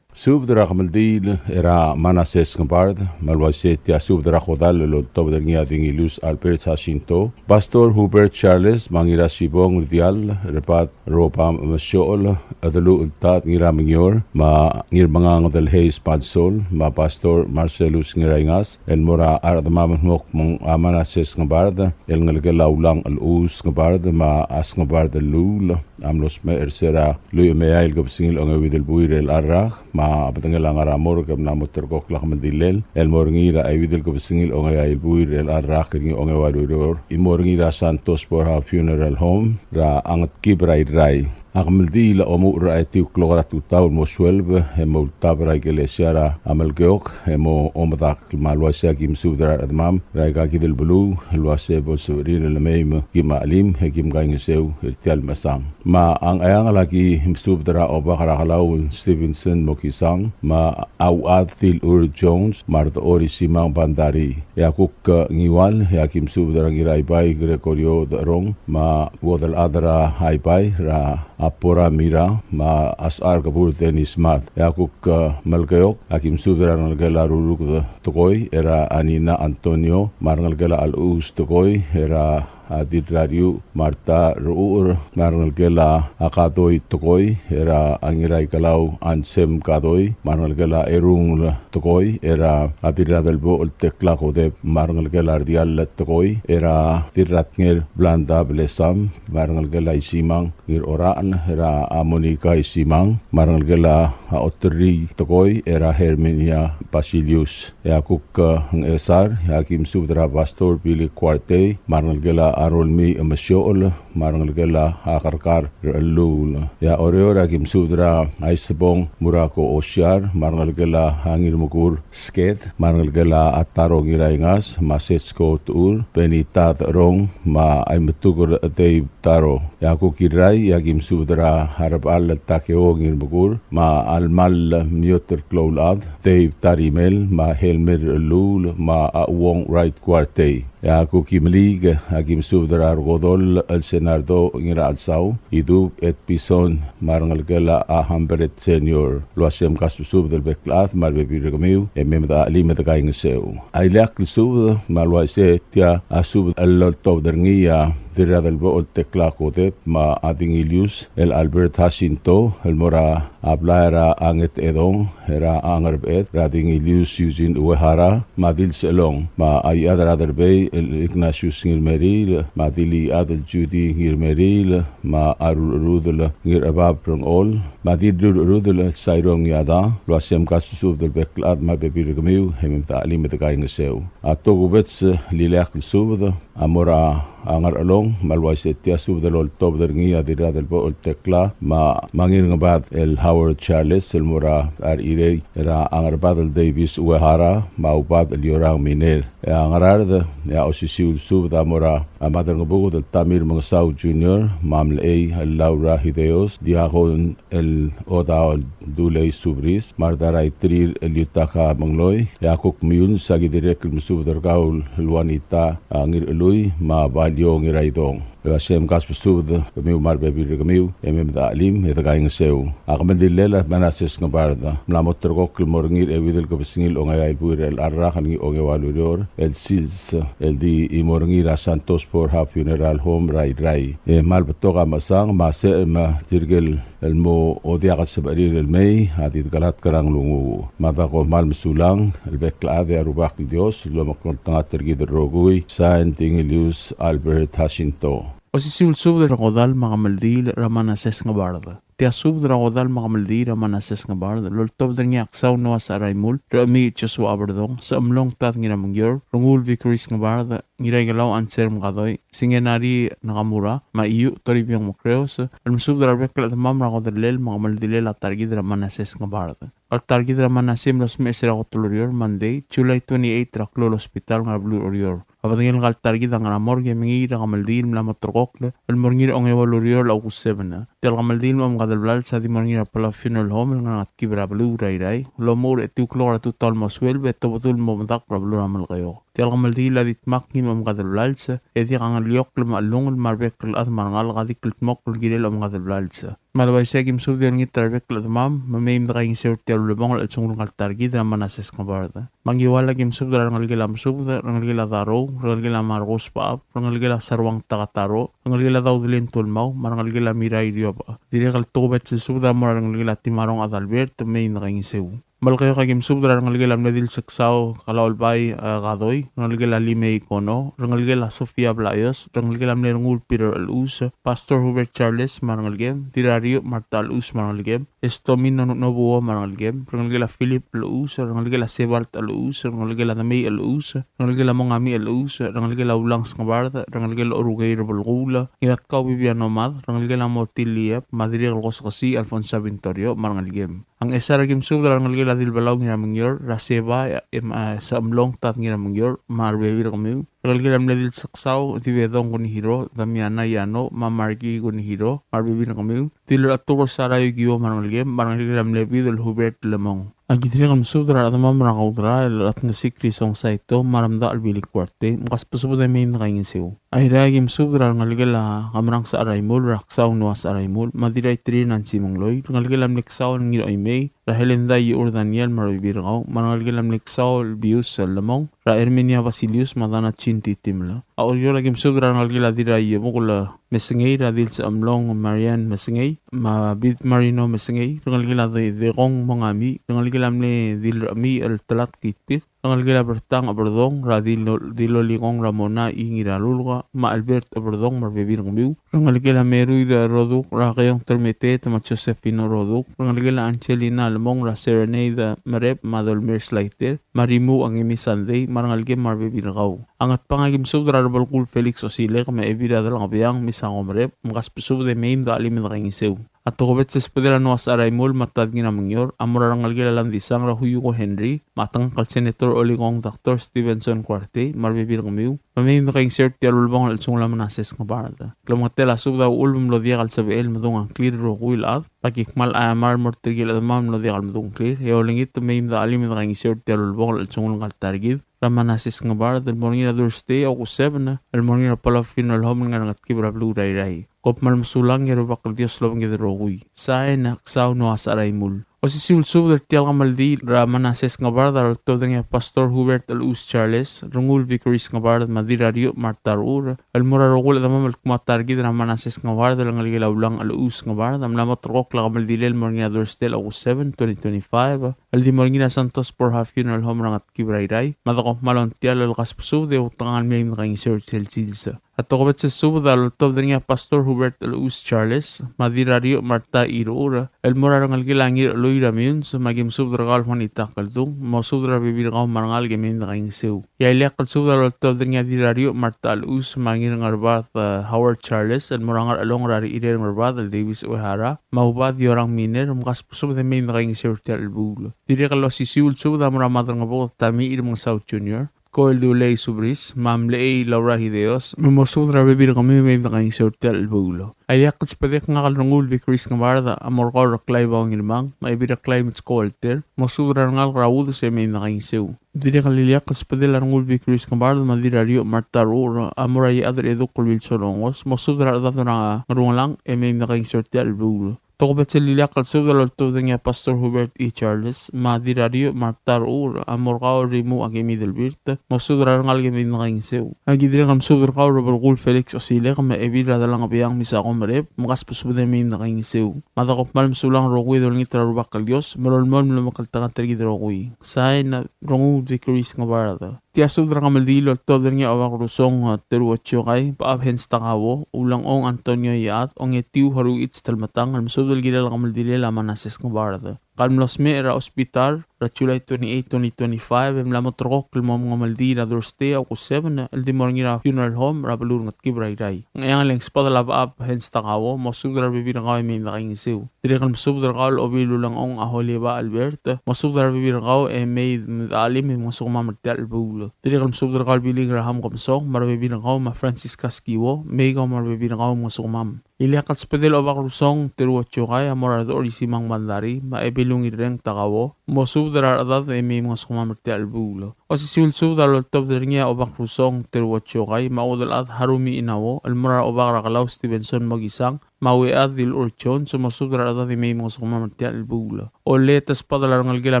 Subed er a kemeldiil er a Manases Ngebard, me a le uaisei tia subed er a kodall el oltobed er ngii a Dingilius Albert Jacinto, Pastor Hubert Charles, me a Ngirasibong Dial, Rebat Robam Mesiochel, Adeluchel Tad Ngiramengior, me a Ngirmengangedel Hayes Pansol, me a Pastor Marcellus Ngiraingas, el mo er a rechedemam el mo kmo a Manases Ngebard, el ngelekel a Ulang el Us Ngebard, me a As Ngebard el Lul, a mlo smecher er se er a lluich me a eai el kebesengil a ongeuid el buil er chelecha el rak, me a bedengel a ngar er a morgue e mla mo terrekokl a kemeldilel el mo er ngii er a euid el kebesengil a ongeai el buil er chelecha el rak er ngii a ongeua el ureor, e mo er ngii er a Santos Borja Funeral Home er a Ngetkib er a Irrai. A kemeldiil a omuchel er a etiu el klok er a tutau el mo sueleb e mo ultab er a ikelesia er a Melekeok e mo omedakl. Me a le uaisei a ki mesubed er a rechedemam er aika kid el beluu el uaisei bo lsebechir el mei me ki mla chelim e ki mkaingeseu er tia el mesang. Me a Ngcheangel a ki mesubed er a Obak er a Kelau Stevenson Mokisang, me a Auchad Tilur Jones, me a Rdechor Isimang Bandari. E a kuk Ngiwal, e a ki mesubed er a Ngiraibai Gregorio Decherong, me a Uodelchad er a Aibai er a Apora Mira, me a Sechar Kebur Dennis Mad. E a kuk Melekeok, a ki mesubed er a rengelekel a Ruruk Tekoi, er a Anina Antonio, me a rengelekel a Alus Tekoi, er a a Dirrariu Marta Ruur, me a rengelekel a Kadoi Tekoi, er a Ngiraikelau Ansem Kadoi, me a rengelekel a Erungel Tekoi, er a Dirradelbochel Tekla Kodep, me a rengelekel a Rdiall Tekoi, er a Dirratnger Blanda Blesam, me a rengelekel a Isimang Ngirorachel, er a Monica Isimang, me a rengelekel a Oterri Tekoi, er a Herminia Basilius. E a kuk Ngchesar, e a ki mesubed er a Pastor Billy Kuartei, me a rengelekel a Rolmii Emesiochel, me a rengelekel a Kerkar Rechelluul. E a Oreor, e a ki mesubed er a Isebong Murako Osiar, me a rengelekel a Ngirmekur Sked, me a rengelekel a Taro Ngiraingas, me a Setsko Tuur, Benita Terong, me a Imetuker Dave Taro. E a kuk Irrai, e a ki mesubed er a Rebechall Takeo Ngirmekur, me a Almal Mioter Kloulchad, Dave Tarimel, me a Helmer Luul, me a Uong Wright Kuartei. E a kuk Imeliik, e a ki mesubed er a Rekodol el Senardo Ngirachelsau, Idub Edpison, me a rengelekel a Hambret Senior. El uaisei mkasubed el bek el chad me a rebebil er kemiu, e mei me de chelim e de kaingeseu. A ileakl el subed, me a le uaisei tia a subed el oltobed er ngii a Dirradelbochel Tekla Kodep, me a Dingilius el Albert Jacinto, el mo er a blai er a Ngetedong, er a Ngerbeched, er a Dingilius Eugene Uehara, me a Dilselong, me a Iechad er a Derbei el Ignatius Ngirmeriil, me a Diliechad el Judy Ngirmeriil, me a Rurcherudel Ngirchebab Rengchol, me a Dirrurcherudel Sairong Iada, el uaisei mkasubed el bek el chad me a rebebil er kemiu, e mei me de chelim e de kaingeseu. A tokubets el ileakl el subed, a mo er a Ngerchelong, me a le uaisei tia subed el oltobed er ngii a Dirradelbochel Tekla, me a, me a Ngirngebad el Howard Charles, el mo er a Rechirei, er a Ngerbad el Davis Uehara, me a Ubad el Yorang Miner. E a Ngaraard, e a osisiu el subed a mo er a Madrengebuked el Tamir Mengesau Junior, me a Mlechei el Laura Hideos, Diakon el Odaol Dulei Subris, me a Rdaraitrir el Yutaka Mengloi, e a kuk Meyuns a ki dirrek el mesubed er kau el Juanita, a, Ngirchelui, me a Balio Ngiraidong. El uaisei mkasbesubed kemiu me a rebebil er kemiu, e mei me de chelim, e de kaingeseu. A kemeldillel a Manases Ngebard, mla mo ulterekokl el mo er ngii er a euid el kebesengil a ongeai el buil er chelecha el rak el ngii a ongeua el ureor, el sils, el di mo er ngii er a Santos Borja Funeral Home er a Irrai. E kmal betok a mechesang, me a se, me tirke el el mo diak el sebechir el mei, a di dekelatk er a nglunguuch. Me a dako kmal mesulang el bek el chad, e a Rubak el Dios a lomekngeltengat er kid el rokui. Sain, Dingelius Albert Jacinto. Osisiu el subed er a kodall me a kemeldiil er a Manases Ngebard. Tia subed er a kodall me a kemeldiil er a Manases Ngebard el oltobed er ngii a Ksau Noah Secheraimul, Rechemiich Joshua Aberdong, Sechemlong Tad Ngiramengior, Rengul Dikris Ngebard, Ngiraikelau Anselm Kadoi, Singenari Nakamura, me a Iu Toribiong Mokreos, el mesubed er a rebek el chedemam er a kodellel me a kemeldilel a ta er kid er a Manases Ngebard. Ngka el ta er kid er a Manases a mlo smecher er sel kot el ureor, Monday, July twenty-eight, er a klou el hospital el ngar er a beluu er Oreor. A bedengel ngka el ta er kid a ngar er a morgue e mengiil er a kemeldiil el mla mo ulterekokl el mo er ngii er a ongeua el ureor el August seven. Tia el kemeldiil me a omengades el blals a di mo er ngii er a Palau Funeral Home el ngar er a Ngetkib er a beluu er a Irrai el omuchel er a etiu el klok er a tutau el mo sueleb e tobedul el mo medakl er a beluu er a Melekeok. Tia el kemeldiil a di dmak ngii me a omengades el blals, e diak a ngeliokl me a chelungel me a rebek el chad me a rengalek a di kldmokl el kirel a omengades el blals. Me a le uaisei e aki mesubed e olengit er a rebek el chedemam, me mei me dekaingeseu er tia el ulebongel el chelsengul ngka el ta er kid er a Manases Ngebard. Me a Ngiwal aki mesubed er a rengelekel a Mesubed, rengelekel a Darou, rengelekel a Marcos Baab, rengelekel a Saruang Takataro, rengelekel a Daudelen Tolmau, me a rengelekel a Mirai Riob. Dirrek el tokubets el subed a mo er a rengelekel a Timarong Adalbert, mei me dekaingeseu. Melekeok aki mesubed er a rengelekel a mle Dilseksau Kalaulbai, e, Kadoi, rengelekel a Limei Kono, rengelekel a Sofia Blaios, rengelekel a mle Rengul Peter Elus, Pastor Hubert Charles me a rengelekem, Dirrariuch Martha Elus me a rengelekem, Estomino Nobuo me a rengelekem, rengelekel a Philip Elus, rengelekel a Sebalt Elus, rengelekel a Demei Elus, rengelekel a Mongami Elus, rengelekel a Ulang Sngebard, rengelekel a Orukei Rebelkuul, Ngiratkau Viviano Mad, rengelekel a Motil Liep, me a dirrek el Kosekesii Alfonsa Vintorio me a rengelekem. A Ngchesar aki mesubed er a rengelekel a Dilbelau Ngiramengior, er a Seba, e, em, a, Semlong Tad Ngiramengior, me a rebebil er kemiu. Rengelekel a mle Dilseksau Dibedong Kunihiro, Damiana Yano, me a Marki Kunihiro, me a rebebil er kemiu. Dilrechetuker Sara Yukio me a rengelekem, me a rengelekel a mle Bidel Hubert Lemong. Aki dirrek el mesubed er a rechedemam er a Kaudra, el Atngesik Risong Saito, me a Remdachel Billy Kuartei, mkasbesubed e mei me dekaingeseu. Airai aki mesubed er a rengelekel a Kamerang Secharaimul, er a Ksau Noah Secharaimul, me a Dirraiterir Nancy Mengloi, rengelekel a mle Ksau el Ngiroimei, er a Helenda Iur Daniel me a rebebil er kau, me a rengelekel a mle Ksau el Bius el Lemong, er a Herminia Basilius me a Dana Chin Titimel. A Oreor aki mesubed er a rengelekel a Dirraiebukl Mesengei, er a Dilsechemlong Marian Mesengei, me a Bid Marino Mesengei, rengelekel a De-, Dekong Mongami, rengelekel a mle Dilrechemii el Telat Kitpik, rengelekel a Bertang Eberdong, er a Dilo-, Dilolikong Ramona Ingiralulk, me a Albert Eberdong me a rebebil er kemiu, rengelekel a Merui er a Roduk, er a Keong Termeteet me a Josephine Roduk, rengelekel a Angelina Lemong, er a Serenade Merep me a Dolmir Slaiter, me a Rimu Angemi Sandei, me a rengelekem me a rebebil er kau. A Ngatpang aki mesubed er a Rebelkuul Felix Osilek me a Ebil er a Delengebiang Misako Merep, mkasbesubed e mei me dechelim e dekaingeseu. A tokubets el subedel a Noah Secharaimul me a Tad Ngiramengior, a mo er a rengelekel a Landisang er a Huyuko Henry, me a tengkel Senator Olikong Doctor Stevenson Kuartei, me a rebebil er kemiu, me mei me dekaingeseu er tia el ulebongel el chelsengul a Manases Ngebard. Klemengetel a subed a uchul me mlo diak el sebechel el medung a ngklir el rokui el chad, me aki kmal aiamar el mo er tirke el chedemam el mlo diak el medung a ngklir, e olengit me mei me dechelim e dekaingeseu er tia el ulebongel el chelsengul ngka el ta er kid er a Manases Ngebard, el mo er ngii er a Thursday, August seven, el mo er ngii er a Palau Funeral Home el ngar er a Ngetkib er a beluu er a Irrai. Kom kmal mesulang e a Rubak el Dios a lobengkid el rokui. Sain, Ksau Noah Secharaimul. Osisiu el subed er tia el kemeldiil er a Manases Ngebard a loltobed er ngii a Pastor Hubert Elus Charles, Rengul Vicaris Ngebard me a Dirrariuch Martha Rechur, el mo er a rokui el chedemam el kmo a ta er kid er a Manases Ngebard el ngelekel a Ulang Elus Ngebard, a mla mo ulterekokl a kemeldilel el mo er ngii er a Thursday el August seven, twenty twenty-five, el di mo er ngii er a Santos Borja Funeral Home er a Ngetkib er a Irrai, me a dekok kmal ongtiall el kasbesubed e outekangel mei me dekaingeseu er sel sils. A tokubets el subed a loltobed er ngii a Pastor Hubert Elus Charles, me a Dirrariuch Martha Rechur, el mo er a rengelekel a Ngirchelui er a Meyuns, me aki mesubed er kau el Juanita Keldung, mosubed er a rebebil er kau me a rengalek e mei me dekaingeseu. E a ileakl el subed a loltobed er ngii a Dirrariuch Martha Elus, me a Ngirngerbad, e, Howard Charles, el mo er a Ngerchelong er a Rechirel Ngerbad el Davis Uehara, me a Ubad Yorang Miner, mkasbesubed e mei me dekaingeseu er tia el chelebuul. Dirrek el osisiu el subed a mo er a Madrengebuked Tamiich Remengesau Junior, Koel Dulei Subris, me a Mlechei Laura Hideos, me mosubed er a rebebil er kemiu e mei me dekaingeseu er tia el chelebuul. A ileakl el subedek ngak el Rengul Vicaris Ngebard a mo er kau el Reklai Bao Ngirmang, me a Ebilreklai Mitsko Walter, mosubed er a rengalek er a Udes e mei me dekaingeseu. Dirrek el ileakl el subedel a Rengul Vicaris Ngebard me a Dirrariuch Martha Rechur a mo er a Iechad er a Eduk el Wilson Ongos, mosubed er a rechedad er a Ngerungelang e mei me dekaingeseu er tia el chelebuul. Tokubets el ileakl el subed a loltobed er ngii a Pastor Hubert E. Charles, me a Dirrariuch Martha Rechur a mo er kau el Rimu Akemi Delbirt, mosubed er a rengalek e mei me dekaingeseu. Aki dirrek el mesubed er kau el Rebelkuul Felix Osilek me a Ebil er a Delengebiang Misako Merep, mkasbesubed e mei me dekaingeseu. Me a dekok kmal mesulang el rokui e dolengit er a Rubak el Dios me lolemolem el omekngeltengat er kid el rokui. Sain, Rengul Vicaris Ngebard. Tia subed er a kemeldiil a loltobed er ngii a Obak Rusong, e, Teruo Chiokai, Bechab Hens Takao, Ulengchong Antonio Iechad, Ongetiu Haruichi Telmetang, el mesubed el kirel a kemeldilel a Manases Ngebard. Ka el mlo smecher er a hospital er a July twenty-eight, twenty twenty-five, e mla mo ulterekokl el mo mengemeldiil er a Thursday, August seven, el di mo er ngii er a funeral home er a beluu er a Ngetkib er a Irrai. Ngcheangel e ng sbedel a Bechab Hens Takao, mosubed er a rebebil er kau e mei me dekaingeseu. Dirrek el mesubed er kau el Obil Ulengchong a Holiba Albert, mosubed er a rebebil er kau e mei me dechelim e mngesukemam er tia el chelebuul. Dirrek el mesubed er kau el Billy Graham Kemesong me a rebebil er kau me a Francisca Skiwo, mei kau me a rebebil er kau mngesukemam. Ileakl el subedel Obak Rusong Teruo Chiokai a mo er a Redechor Isimang Bandarii, me a Ebil Lungireng Takao, mosubed er a rechedad e mei mngesukemam er tia el chelebuul. Osisiu el subed a loltobed er ngii a Obak Rusong Teruo Chiokai, me a Uodelchad Harumi Inao, el mo er a Obak er a Kelau Stevenson Mokisang, me a Uead Dilur Jones, mosubed er a rechedad e mei mngesukemam er tia el chelebuul. Ollei e te sbadel a rengelekel a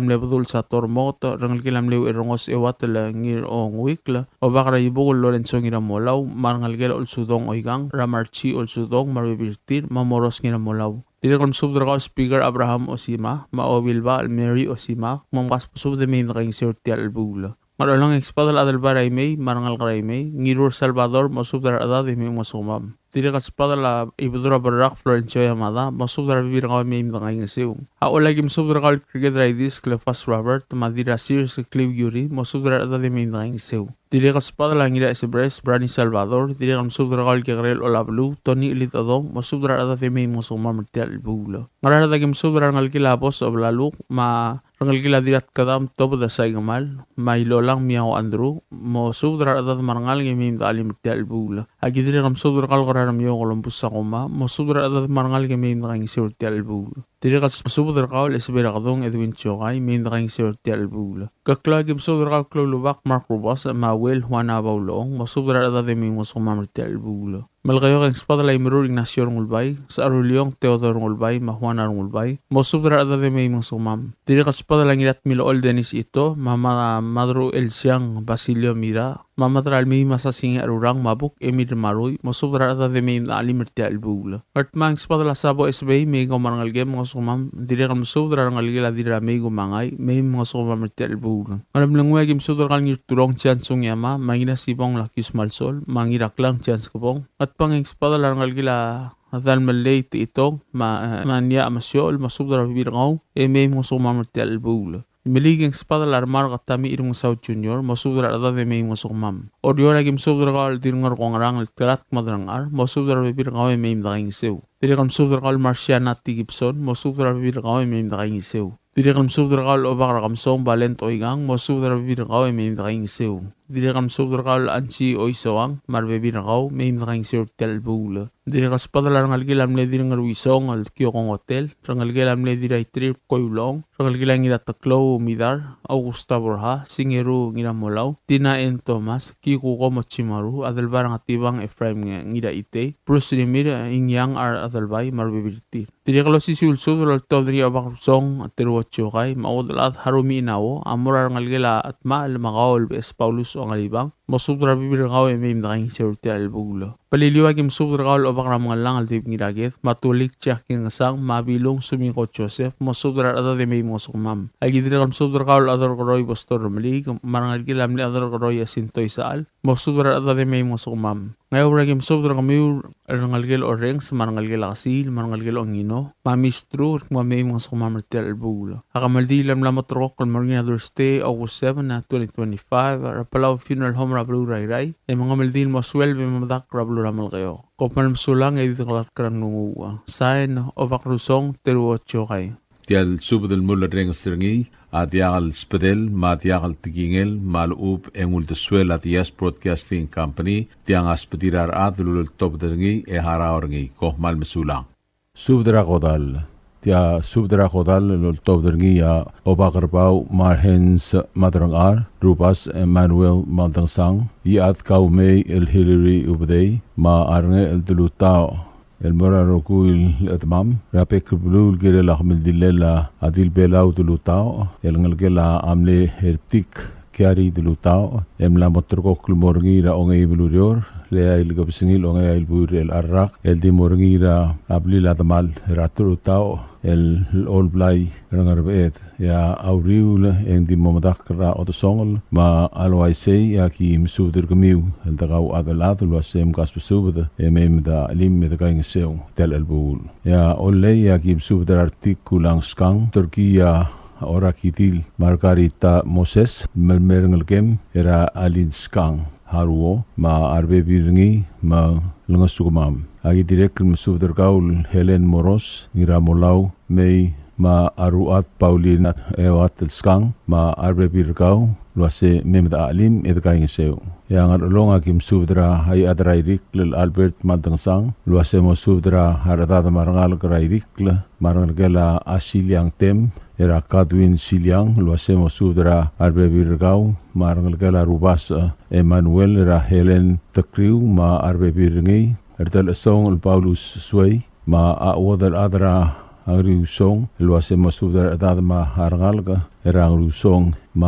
mle Bedul Sator Mot, rengelekel a mle Uerengos Euatel Ngirongwikl, Obak er a Ibukel Lorenzo Ngiramolau, me a rengelekel a Olsudong Oikang, er a Marchi Olsudong, me a rebebil er tir, me a Moros Ngiramolau. Dirrek el mesubed er kau el Speaker Abraham Osima, me a Obilbach el Mary Osima, me mkasbesubed e mei me dekaingeseu er tia el chelebuul. Ngerchelong e ng sbadel a Adelbai er a Imei, me a rengalek er a Imei, Ngirur Salvador, mosubed er a rechedad e mei mngesukemam. Dirrek el sbadel a Ibedul er a Berrak Florencio Yamada, mosubed er a rebebil er kau e mei me dekaingeseu. A Ollei e aki mesubed er kau el Kirked er a Idis Cleophas Robert, me a Dirrasir Sekliu Yuri, mosubed er a rechedad e mei me dekaingeseu. Dirrek el sbadel a Ngiraesebres Brani Salvador, dirrek el mesubed er kau el Kekerel Olabeluu Tony Elid Odong, mosubed er a rechedad e mei mngesukemam er tia el chelebuul. Ngaraard e aki mesubed er a rengelekel a Bos Obelaluk, me a rengelekel a Dirratkedam Tobed Saikemal, me a Ilolang Miao Andrew, mosubed er a rechedad me a rengalek e mei me dechelim er tia el chelebuul. Aki dirrek el mesubed er kau el Keraremiou Columbus Sakuma, mosubed er a rechedad me a rengalek e mei me dekaingeseu er tia el chelebuul. Dirrek el mesubed er kau el Esebei er a Kedung Edwin Chiokai, mei me dekaingeseu er tia el chelebuul. Keklau e aki mesubed er kau el Klou el Ubak Mark Rubas, me a Uel Juana Baulong, mosubed er a rechedad e mei mngesukemam er tia el chelebuul. Melekeok e ng sbadel a Imerur Ignacio Rengulbai, Secharuleong Theodore Rengulbai, me a Juana Rengulbai, mosubed er a rechedad e mei mngesukemam. Dirrek el sbadel a Ngiratmilechol Dennis Ito, me a ma-, Madru Elsiang Basilio Mira, me a Madralmii Masasinge Arurang, me a Buk Emil Marui, mosubed er a rechedad e mei me dechelim er tia el chelebuul. Ngardmau e ng sbadel a Sabo Esebei, mei kau me a rengelekem, mngesukemam. Dirrek el mesubed er a rengelekel a Dirramei Kumangai, mei mngesukemam er tia el chelebuul. Ngeremlengui e aki mesubed er kau el Ngirturong Chance Sugiyama, me a Ngiratibong Lakius Malsol, me a Ngiraklang Chance Kebong. Ngatpang e ng sbadel a rengelekel a Dalmelei Techitong, me a, me a Nia Mesiol, mosubed er a rebebil er kau, e mei mngesukemam er tia el chelebuul. Imeliik e ng sbadel a Remark Tommy Irungesau Junior, mosubed er a rechedad e mei mngesukemam. Oreor e aki mesubed er kau el Dirngerkongerang el Tkelatk Madrangar, mosubed er a rebebil er kau e mei me dekaingeseu. Dirrek el mesubed er kau el Marciana T. Gibson, mosubed er a rebebil er kau e mei me dekaingeseu. Dirrek el mesubed er kau el Obak er a Kemsong Valent Oikang, mosubed er a rebebil er kau e mei me dekaingeseu. Dirrek el mesubed er kau el Ansi Oisoang, me a rebebil er kau, mei me dekaingeseu er tia el chelebuul. Dirrek el sbadel a rengelekel a mle Dirngeruisong el Kiokong Hotel, rengelekel a mle Dirraitrir Koiulong, rengelekel a Ngirateklou Midar, Augusta Borja, Singeru Ngiramolau, Tina N. Thomas, Kikuko Mochimaru, Adelbai er a Ngatibang Ephraim Nge-, Ngiraitei, Bruce Rimir, Ingiang R. Adelbai, me a rebebil er tir. Dirrek el osisiu el subed el oltobed er ngii a Obak Rusong Teruo Chiokai, me a Uodelchad Harumi Inao, a mo er a rengelekel a Atma el Makau el Beches Paulus Ongalibang, mosubed er a rebebil er kau e mei me dekaingeseu er tia el chelebuul. Beliliou e aki mesubed er kau el Obak er a Mengellang el Dave Ngiraked, me a Tulik Jack Ngesang, me a Bilung Sumiko Joseph, mosubed er a rechedad e mei mngesukemam. Aki dirrek el mesubed er kau el Chad er a Keroi Pastor Remeliik, me a rengelekel a mle Chad er a Keroi Jacinto Isechal, mosubed er a rechedad e mei mngesukemam. Ngeaur e aki mesubed er kemiu el rengelekel a Orrenges, me a rengelekel a Kesiil, me a rengelekel a Ongino, me a Mistru, el kmo mei mngesukemam er tia el chelebuul. A kemeldiil a mla mo ulterekokl el mo er ngii er a Thursday, August seven, twenty twenty-five, er a Palau Funeral Home er a beluu er a Irrai, e mengemeldiil el mo sueleb e mo medakl er a beluu er a Melekeok. Kom kmal mesulang e di dekelatk er a nglunguuch. Sain, Obak Rusong Teruo Chiokai. Tia el subed el mulerrenges er ngii a diak el sbedel me a diak el tekingel me a lechub e ng uldesuel a Diaz Broadcasting Company, tiang a sbedir a rechad el uleltobed er ngii e harau er ngii. Kom kmal mesulang. Subed er a kodall. Tia subed er a kodall el oltobed er ngii a Obak er Bau Marhens Madrangchar, Rubas Emmanuel Maldangsang, Iechad Kaumei el Hillary Ubedei, me a Rengechel Delutaoch, el mo er a rokui el chedemam er a bek el beluu el kirel a kemeldillel a Dilbelau Delutaoch, el ngelekel a mle Hertik Kiari Delutaoch, e mla mo ulterekokl el mo er ngii er a ongeim el ureor, el eai el kebesengil ongeai el buil er chelecha el rak, el di mo er ngii er a blil a demal er a Delutaoch el Olblai er a Ngerbeched. E a uriul e ng di mo medakl er a odesongel me a le uaisei e aki mesubed er kemiu el dekauchad el chad el uase mkasbesubed e mei me de chelim me de kaingeseu tia el chelebuul. E a Ollei e aki mesubed er a Retik Kulang Skang, Turkey a Orakidil Margarita Moses, me, me a rengelekem er a Alin Skang Haruo, me a rebebil er ngii me lengesukemam. Aki dirrek el mesubed er kau el Helen Moros, Ngiramolau, Mei, me a Ruat Paulina Eoat el Skang, me a rebebil er kau, el uase mei me de chelim e de kaingeseu. E a Ngerchelong aki mesubed er a Iechad er a Irikl el Albert Maldangsang, el uase mosubed er a rechedad me a rengalek er a Irikl, me a rengelekel a Asiliang Tem, er a Kadwin Siliang, el uase mo subed er a rebebil er kau, me a rengelekel a Rubasech Emmanuel, er a Helen Tekriu, me a rebebil er ngii, er a Telechesong el Paulus Suei, me a Uodelchad er a Ngeriusong, el uase mo subed er a rechedad me a rengalek er a Ngeriusong, me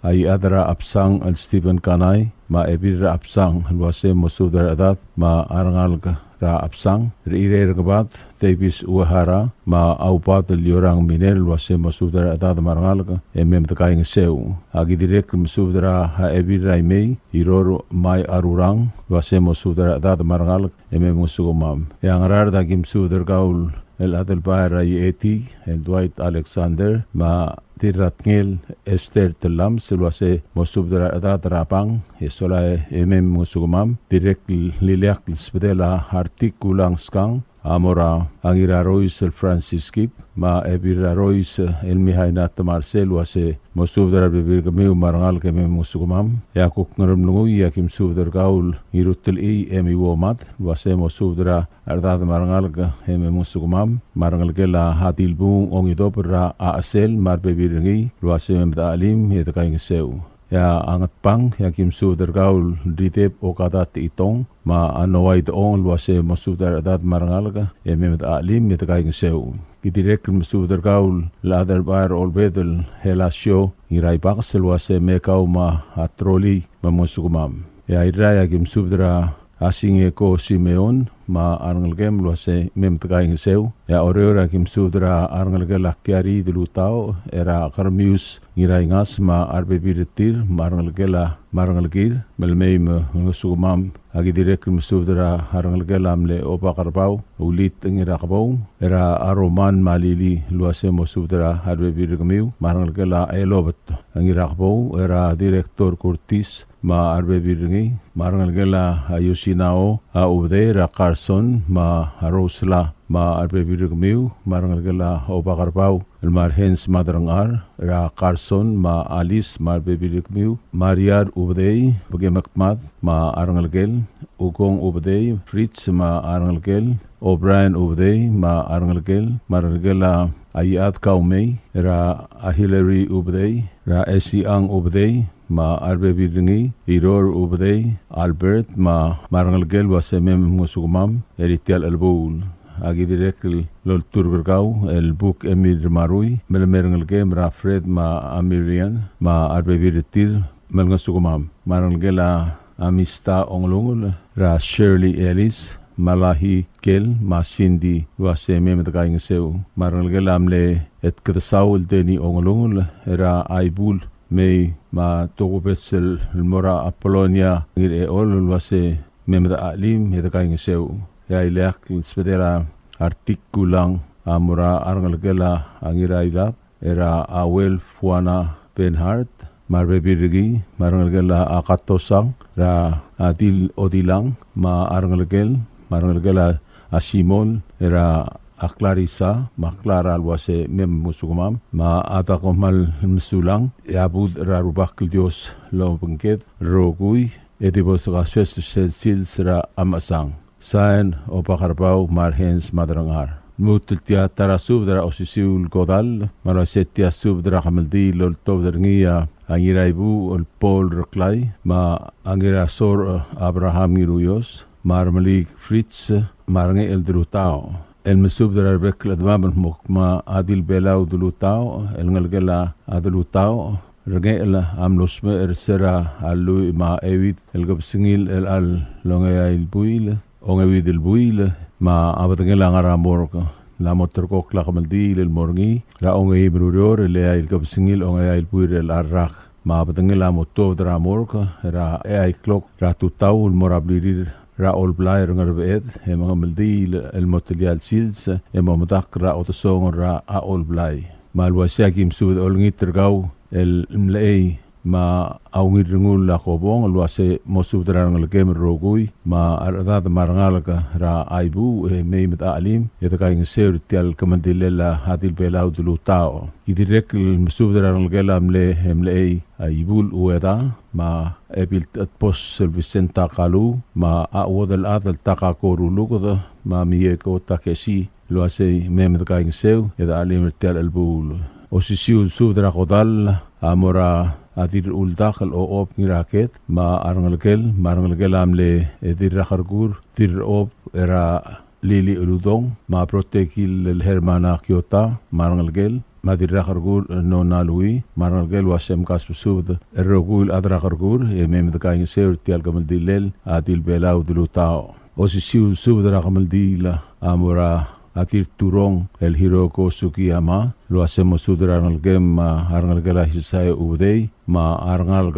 a Iechad er a Chebsang el Stephen Kanai, me a Ebil er a Chebsang, el uase mo subed er a rechedad me a rengalek er a Chebsang, er a Irei er a Ngebad, Davis Uehara, me a Aubad el Yorang Miner, el uase mo subed er a rechedad me a rengalek e mei me dekaingeseu. Aki dirrek el mesubed er a Ebil er a Imei, Iror Mai Arurang, el uase mo subed er a rechedad me a rengalek e mei me ngosukemam. E a Ngaraard aki mesubed er kau el Adelbai er a Ieti, el Dwight Alexander, me a Dirratngel Esther Tellames, el uase mo subed er a rechedad er a Bang, e sola e mei me ngosukemam. Dirrek el ileakl el subedel a Artik Kulang Skang, a mo er a Ngirarois el Francis Kip, me a Ebil er a Rois el Mihaina Temarsel, el uase mo subed er a rebebil er kemiu me a rengalek e mei me ngosukemam. E a kuk Ngeremlengui, aki mesubed er kau el Ngirutelchii Emi Uomad, el uase mo subed er a rechedad me a rengalek e mei me ngosukemam, me a rengelekel a Adilbung Ongidobel er a Chesel me a rebebil er ngii, el uase mei me dechelim e dekaingeseu. E a Ngatpang, e aki mesubed er kau el Rideb Okada Techitong, me a Noah Idechong, el uase mo subed er a rechedad me a rengalek e mei me dechelim e dekaingeseu. Ki dirrek el mesubed er kau el Adelbai er a Olbed el Helasio Ngiraibakes, el uase mei kau me a Troli me mngosukemam. E a Irrai, aki mesubed er a Singeko Simeon me a rengelekem, el uase mei me dekaingeseu. E a Oreor, aki mesubed er a rengelekel a Kiari Delutaoch, er a Kermius Ngiraingas me a rebebil er tir, me a rengelekel a, me a rengelekir, me le mei me ngosukemam. Aki dirrek el mesubed er a rengelekel a mle Obakerbau Ulit Ngirakebou, er a Roman me a Lili, el uase mo subed er a rebebil er kemiu, me a rengelekel a Elobet Ngirakebou, er a Director Curtis me a rebebil er ngii, me a rengelekel a Yosinao, a Ubedei, er a Carson me a Rosela me a rebebil er kemiu, me a rengelekel a Obakerbau el Marhens Maderengchar, er a Carson me a Alice me a rebebil er kemiu, Mariar Ubedei, Bekemekmad me a rengelekel, Ukong Ubedei, Fritz me a rengelekel, O'Brien Ubedei me a rengelekel, me a rengelekel a Aiad Kaumei, er a Hillary Ubedei, er a Esiang Ubedei me a rebebil er ngii, Iror Ubedei, Albert me a, me a rengelekel, el uase mei me mngosukemam er tia el chelebuul. Aki dirrek el olturk er kau el Buk Emil Marui, me le mei a rengelekem er a Fred me a Miriam me a rebebil er tir, me lengosukemam. Me a rengelekel a Amista Ongelungel, er a Shirley Ellis, Malahi Kel, me a Cindy, el uase mei me dekaingeseu. Me a rengelekel a mle Etkedesau el Deni Ongelungel, er a Aibul, mei me a tokubets el mo er a Apolonia Ngirechol, el uase mei me dechelim e dekaingeseu. E a ileakl el subedel a Artik Kulang a mo er a rengelekel a Ngirailab, er a Auel Fuana Benhart, me a rebebil er kii, me a rengelekel a Katosang, er a Adil Odilang, me a rengelekel, me a rengelekel a Simon, er a Clarissa, me a Clara, el uase mei me mngosukemam, me a Dakomal Mesulang, e a budech er a Rubak el Dios el obengked el rokui, e di bo dekasoes er sel sils er a mechesang. Sain, Obakerbau Marhens Maderengchar. Lmuut el tia ta er a subed er a osisiu el kodall, me a le uase tia subed er a kemeldiil el oltobed er ngii a Ngiraibuuch el Paul Reklai, me a Ngirasorech Abraham Ngiruios, me a Remeliik Fritz, me a Rengechel Delutaoch. El mesubed er a rebek el chedemam el kmo kmo a Dilbelau Delutaoch, el ngelekel a Delutaoch, Rengechel a mlo smecher er se er a lluich me a euid el kebesengil er chelecha el ongeai el buil, ongeuid el buil, me a bedengel a ngar er a morgue. El mo ulterekokl a kemeldiil el mo er ngii er a ongeim el ureor el eai el kebesengil ongeai el buil er chelecha el rak. Me a bedengel a mo tuobed er a morgue er a eai el klok er a tutau el mo er a blirir er a Olblai er a Ngerbeched, e mengemeldiil el mo tia el sils e mo medakl er a odesongel er a Olblai. Me a le uaisei a ki mesubed olengit er kau el mlechei me a Ungil Rengul a Kobong el uase mo subed er a rengelekem el rokui me a rechedad me a rengalek er a Aibuuch e mei me dechelim e dekaingeseu er tia el kemeldilel a Dilbelau Delutaoch. Ki dirrek el mesubed er a rengelekel a mle, mlechei a Ibul Ueda, me a Ebil Techedbos el Vicenta Kalu, me a Uodelchad el Takako Ruluked, me a Mieko Takesi, el uasei mei me dekaingeseu e dechelim er tia el chelebuul. Osisiu el subed er a kodall a mo er a Dirruldak el Ochob Ngiraked, me a rengelekel, me a rengelekel a mle Dirrakerkur Dirrob er a Lili Uludong, me a Brotekil el Hermana Kiota, me a rengelekel, me a Dirrakerkur Nona Lui, me a rengelekel, el uase mkasubed er a rokui el chad er a Kerkur, e mei me dekaingeseu er tia el kemeldillel a Dilbelau Delutaoch. Osisiu el subed er a kemeldiil a mo er a Dirturong el Hiroko Sugiyama, el uase mo subed er a rengelekem, a rengelekel a Hisae Ubedei, me a rengalek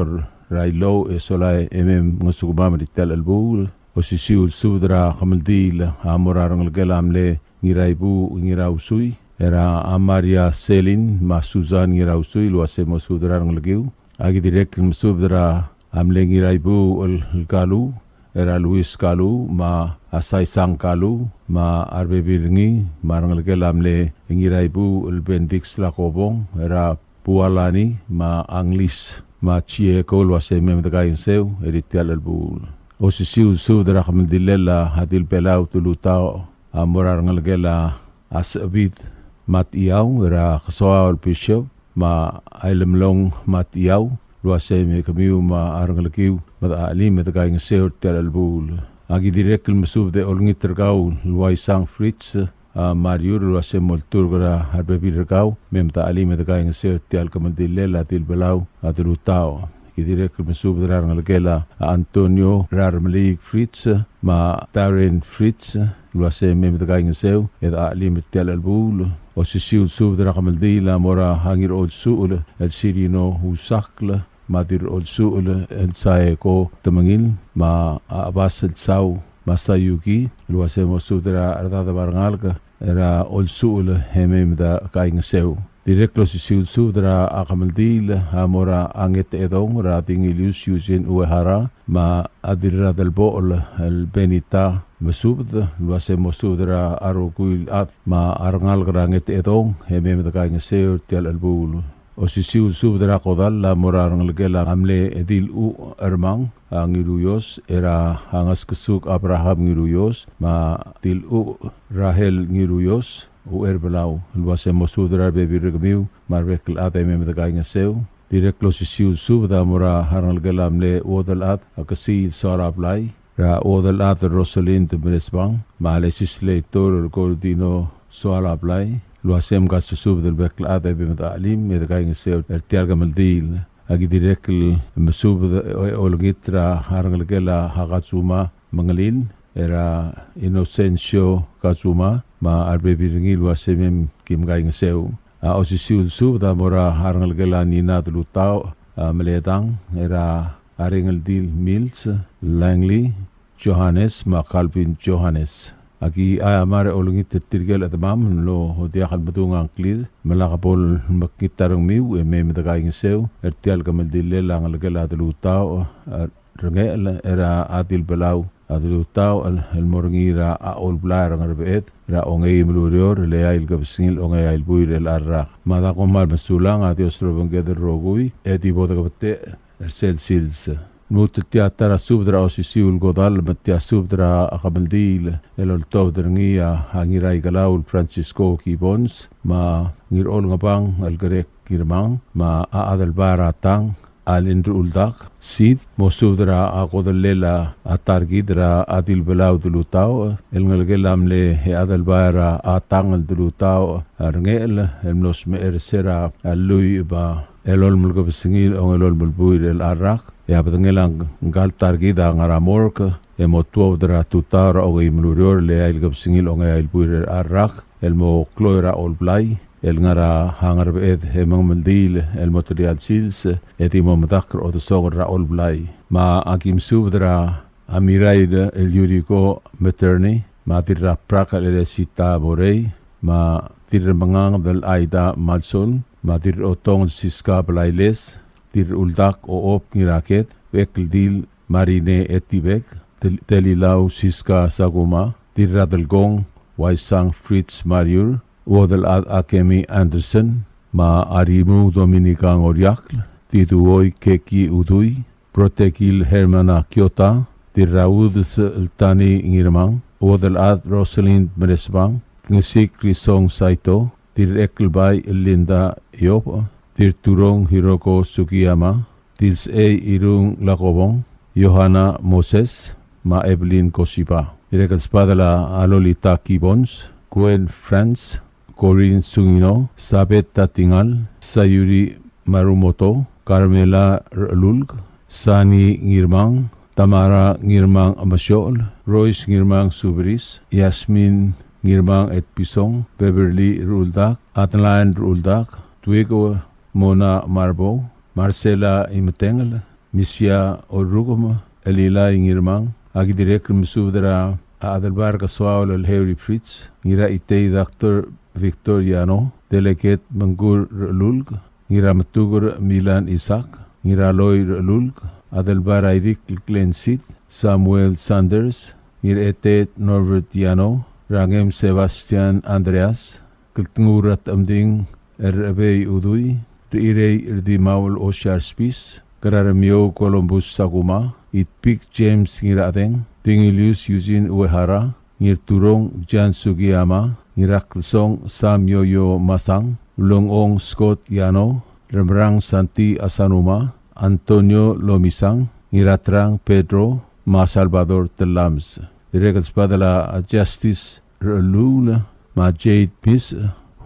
er a Ilou e Solae, e mei me ngosukemam er tia el chelebuul. Osisiu el subed er a kemeldiil a mo er a rengelekel a mle Ngiraibuuch Ngirausui, er a Maria Selin me a Susan Ngirausui, el uase mo subed er a rengelekiu. Aki dirrek el mesubed er a mle Ngiraibuuch el, el Kalu, er a Luis Kalu, me a Saisang Kalu, me a rebebil er ngii, me a rengelekel a mle Ngiraibuuch el Bendix Lakobong, er a Bualani, me a Anglis, me a Chieko, el uase mei me dekaingeseu er tia el chelebuul. Osisiu el subed er a kemeldillel a Dilbelau Delutaoch a mo er a rengelekel a Sebid Matiau, er a Kesoaol Bishop, me a Ilemlong Matiau, el uase mei kemiu me a rengelekiu me dechelim me dekaingeseu er tia el chelebuul. Aki dirrek el mesubed e olengit er kau el Uaisang Fritz, a, Mariur, el uase mo olturk er a rebebil er kau, mei me dechelim me dekaingeseu er tia el kemeldillel a Dilbelau Delutaoch. Ki dirrek el mesubed er a rengelekel a Antonio er a Remeliik Fritz, me a Darren Fritz, el uase mei me dekaingeseu e dechelim er tia el chelebuul. Osisiu el subed er a kemeldiil a mo er a Ngirolsuchel el Sirino Usakl, me a Dirrolsuchel el Saeko Temengil, me a Abas el Sau, me a Sayuki, el uase mo subed er a rechedad me a rengalek er a Olsuchel e mei me dekaingeseu. Dirrek el osisiu el subed er a kemeldiil a mo er a Ngetechedong er a Dingilius Eugene Uehara, me a Dirradelbochel el Benita Mesubed, el uase mo subed er a rokui el chad me a rengalek er a Ngetechedong e mei me dekaingeseu er tia el chelebuul. Osisiu el subed er a kodall a mo er a rengelekel a mle Diluch Ermang, a, Ngiruios, er a Ngeskesuk Abraham Ngiruios, me a Diluch Rahel Ngiruios, Ucherbelau, el uase mo subed er a rebebil er kemiu me a rebek el chad e mei me dekaingeseu. Dirrek el osisiu el subed a mo er a rengelekel a mle Uodelchad, a, Kesiil Soalablai, er a Uodelchad Rosalind Meresbang, me a Legislator Gordino Soalablai, el uase mkasusubed el bek el chad e mei me dechelim me dekaingeseu er tia el kemeldiil. Aki dirrek el mesubed e olengit er a rengelekel a Katsuma Mengelil, er a Inocencio Katsuma, me a rebebil er ngii el uase mei me kim kaingeseu. A osisiu el subed a mo er a rengelekel a Nina Delutaoch, a, Meledang, er a Ringeldil Mills, Langley Johannes, me a Calvin Johannes. Aki aiamar e olengit er tirke el chedemam el mlo diak el medung a ngklir, me lak bo lemekngit a rengmiu e mei me dekaingeseu er tia el kemeldillel a ngelekel a Delutaoch, a, Rengechel, er a Dilbelau a Delutaoch el, el mo er ngii er a Olblai er a Ngerbeched, er a ongeim el ureor, el eai el kebesengil ongeai el buil er chelecha el rak. Me a da kom kmal mesulang, a Dios lobengked el rokui, e di bo dekebetech er sel sils. Lmuut el tia ta er a subed er a osisiu el kodall, me tia subed er a kemeldiil el oltobed er ngii a Ngiraikelau el Francisco Gibbons, me a Ngirolngebang el Greg Ngirmang, me a Adelbai er a Tang, Alin Ruldak, Sid, mo subed er a kodellel a ta er kid er a Dilbelau Delutaoch, el ngelekel a mle Adelbai er a Tang el Delutaoch, a Rengechel, el mlo smecher er se er a lluich me a elolem el kebesengil ongelolem el buil er chelecha el rak, e a bedengel a ngka el ta er kid a ngar er a morgue, e mo tuobed er a tutau er a ongeim el ureor el eai el kebesengil ongeai el buil er chelecha el rak, el mo kloi er a Olblai, el ngar er a Ngerbeched, e mengemeldiil el mo telia el sils, e di mo medakl er a odesongel er a Olblai. Me aki mesubed er a Mirail el Yuriko Materne, me a Dirraprak el Eresita Morei, me a Dirremenganged el Aida Malsol, me a Dirrotong el Siska Blailes, Dirruldak Ochob Ngiraked, Bekeldil Marine Etibek, Del-, Delilau Siska Sakuma, Dirradelkong Waisang Fritz Mariur, Uodelchad Akemi Anderson, me a Arimu Dominica Ngoriakl, Diduoi Keki Udui, Brotekil Hermana Kiota, Dirraudes el Tani Ngirmang, Uodelchad Rosalind Meresbang, Ngesik Risong Saito, Dirrekelbai Linda Iyob, Dirturong Hiroko Sugiyama, Dilsei Irung Lakobong, Yohana Moses, me a Evelyn Koshiba. Dirrek el sbadel a Lolita Gibbons, Gwen Franz, Corinne Sungino, Sabet Tatingal, Sayuri Marumoto, Carmela Rechelulk, Sani Ngirmang, Tamara Ngirmang Amasol, Royce Ngirmang Subris, Yasmin Ngirmang Etpison, Beverly Ruldak, Adeline Ruldak, Tuiko Mona Marbo, Marcela Imetengel, Misia Orrukem, Elilai Ngirmang, a ki dirrek el mesubed er a Adelbai er a Kesoaol el Harry Fritz, Ngiraitei Doctor Victor Yano, Delegate Mengkur Rechelulk, Ngirametuker Milan Isaac, Ngiraloi Rechelulk, Adelbai er a Irikl Glenn Seid, Samuel Sanders, Ngiraetet Norbert Yano, Rangem Sebastian Andreas, Kltnguul er a Techemding er a Chebei Udui, Rechirei er a Dimaul Osiar Spis, Keraremiou Columbus Sakuma, Itpik James Ngirachedeng, Dingilius Eugene Uehara, Ngirturong Jan Sugiyama, Ngiraklsong Sam Yoyo Masang, Ulengong Scott Yano, Remerang Santi Asanuma, Antonio Lomisang, Ngiratrang Pedro, me a Salvador Telames. Dirrek el sbadel a Justice Rechelluul, me a Jade Pis,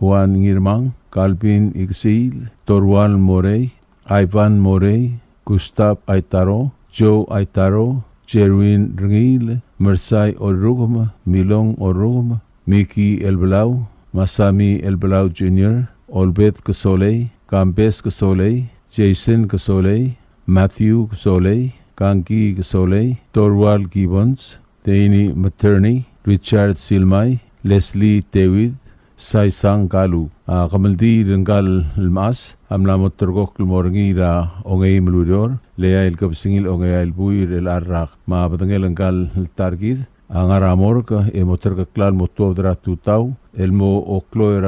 Juan Ngirmang, Calvin Iksiil, Torual Morei, Ivan Morei, Gustav Aitaro, Joe Aitaro, Jerwin Rengiil, Mersai Orrukem, Milong Orrukem, Miki Elbelau, Masami Elbelau Junior, Olbet Kesolei, Kambes Kesolei, Jason Kesolei, Matthew Kesolei, Kangki Kesolei, Torual Gibbons, Danny Materney, Richard Silmai, Leslie David, Saisang Kalu. A kemeldiil er ngka el mechas a mla mo ulterekokl el mo er ngii er a ongeim el ureor, el eai el kebesengil a ongeai el buil er chelecha el rak. Me a bedengel ngka el ta er kid a ngar er a morgue e mo terkeklel el mo tuobed er a tutau el mo okloi er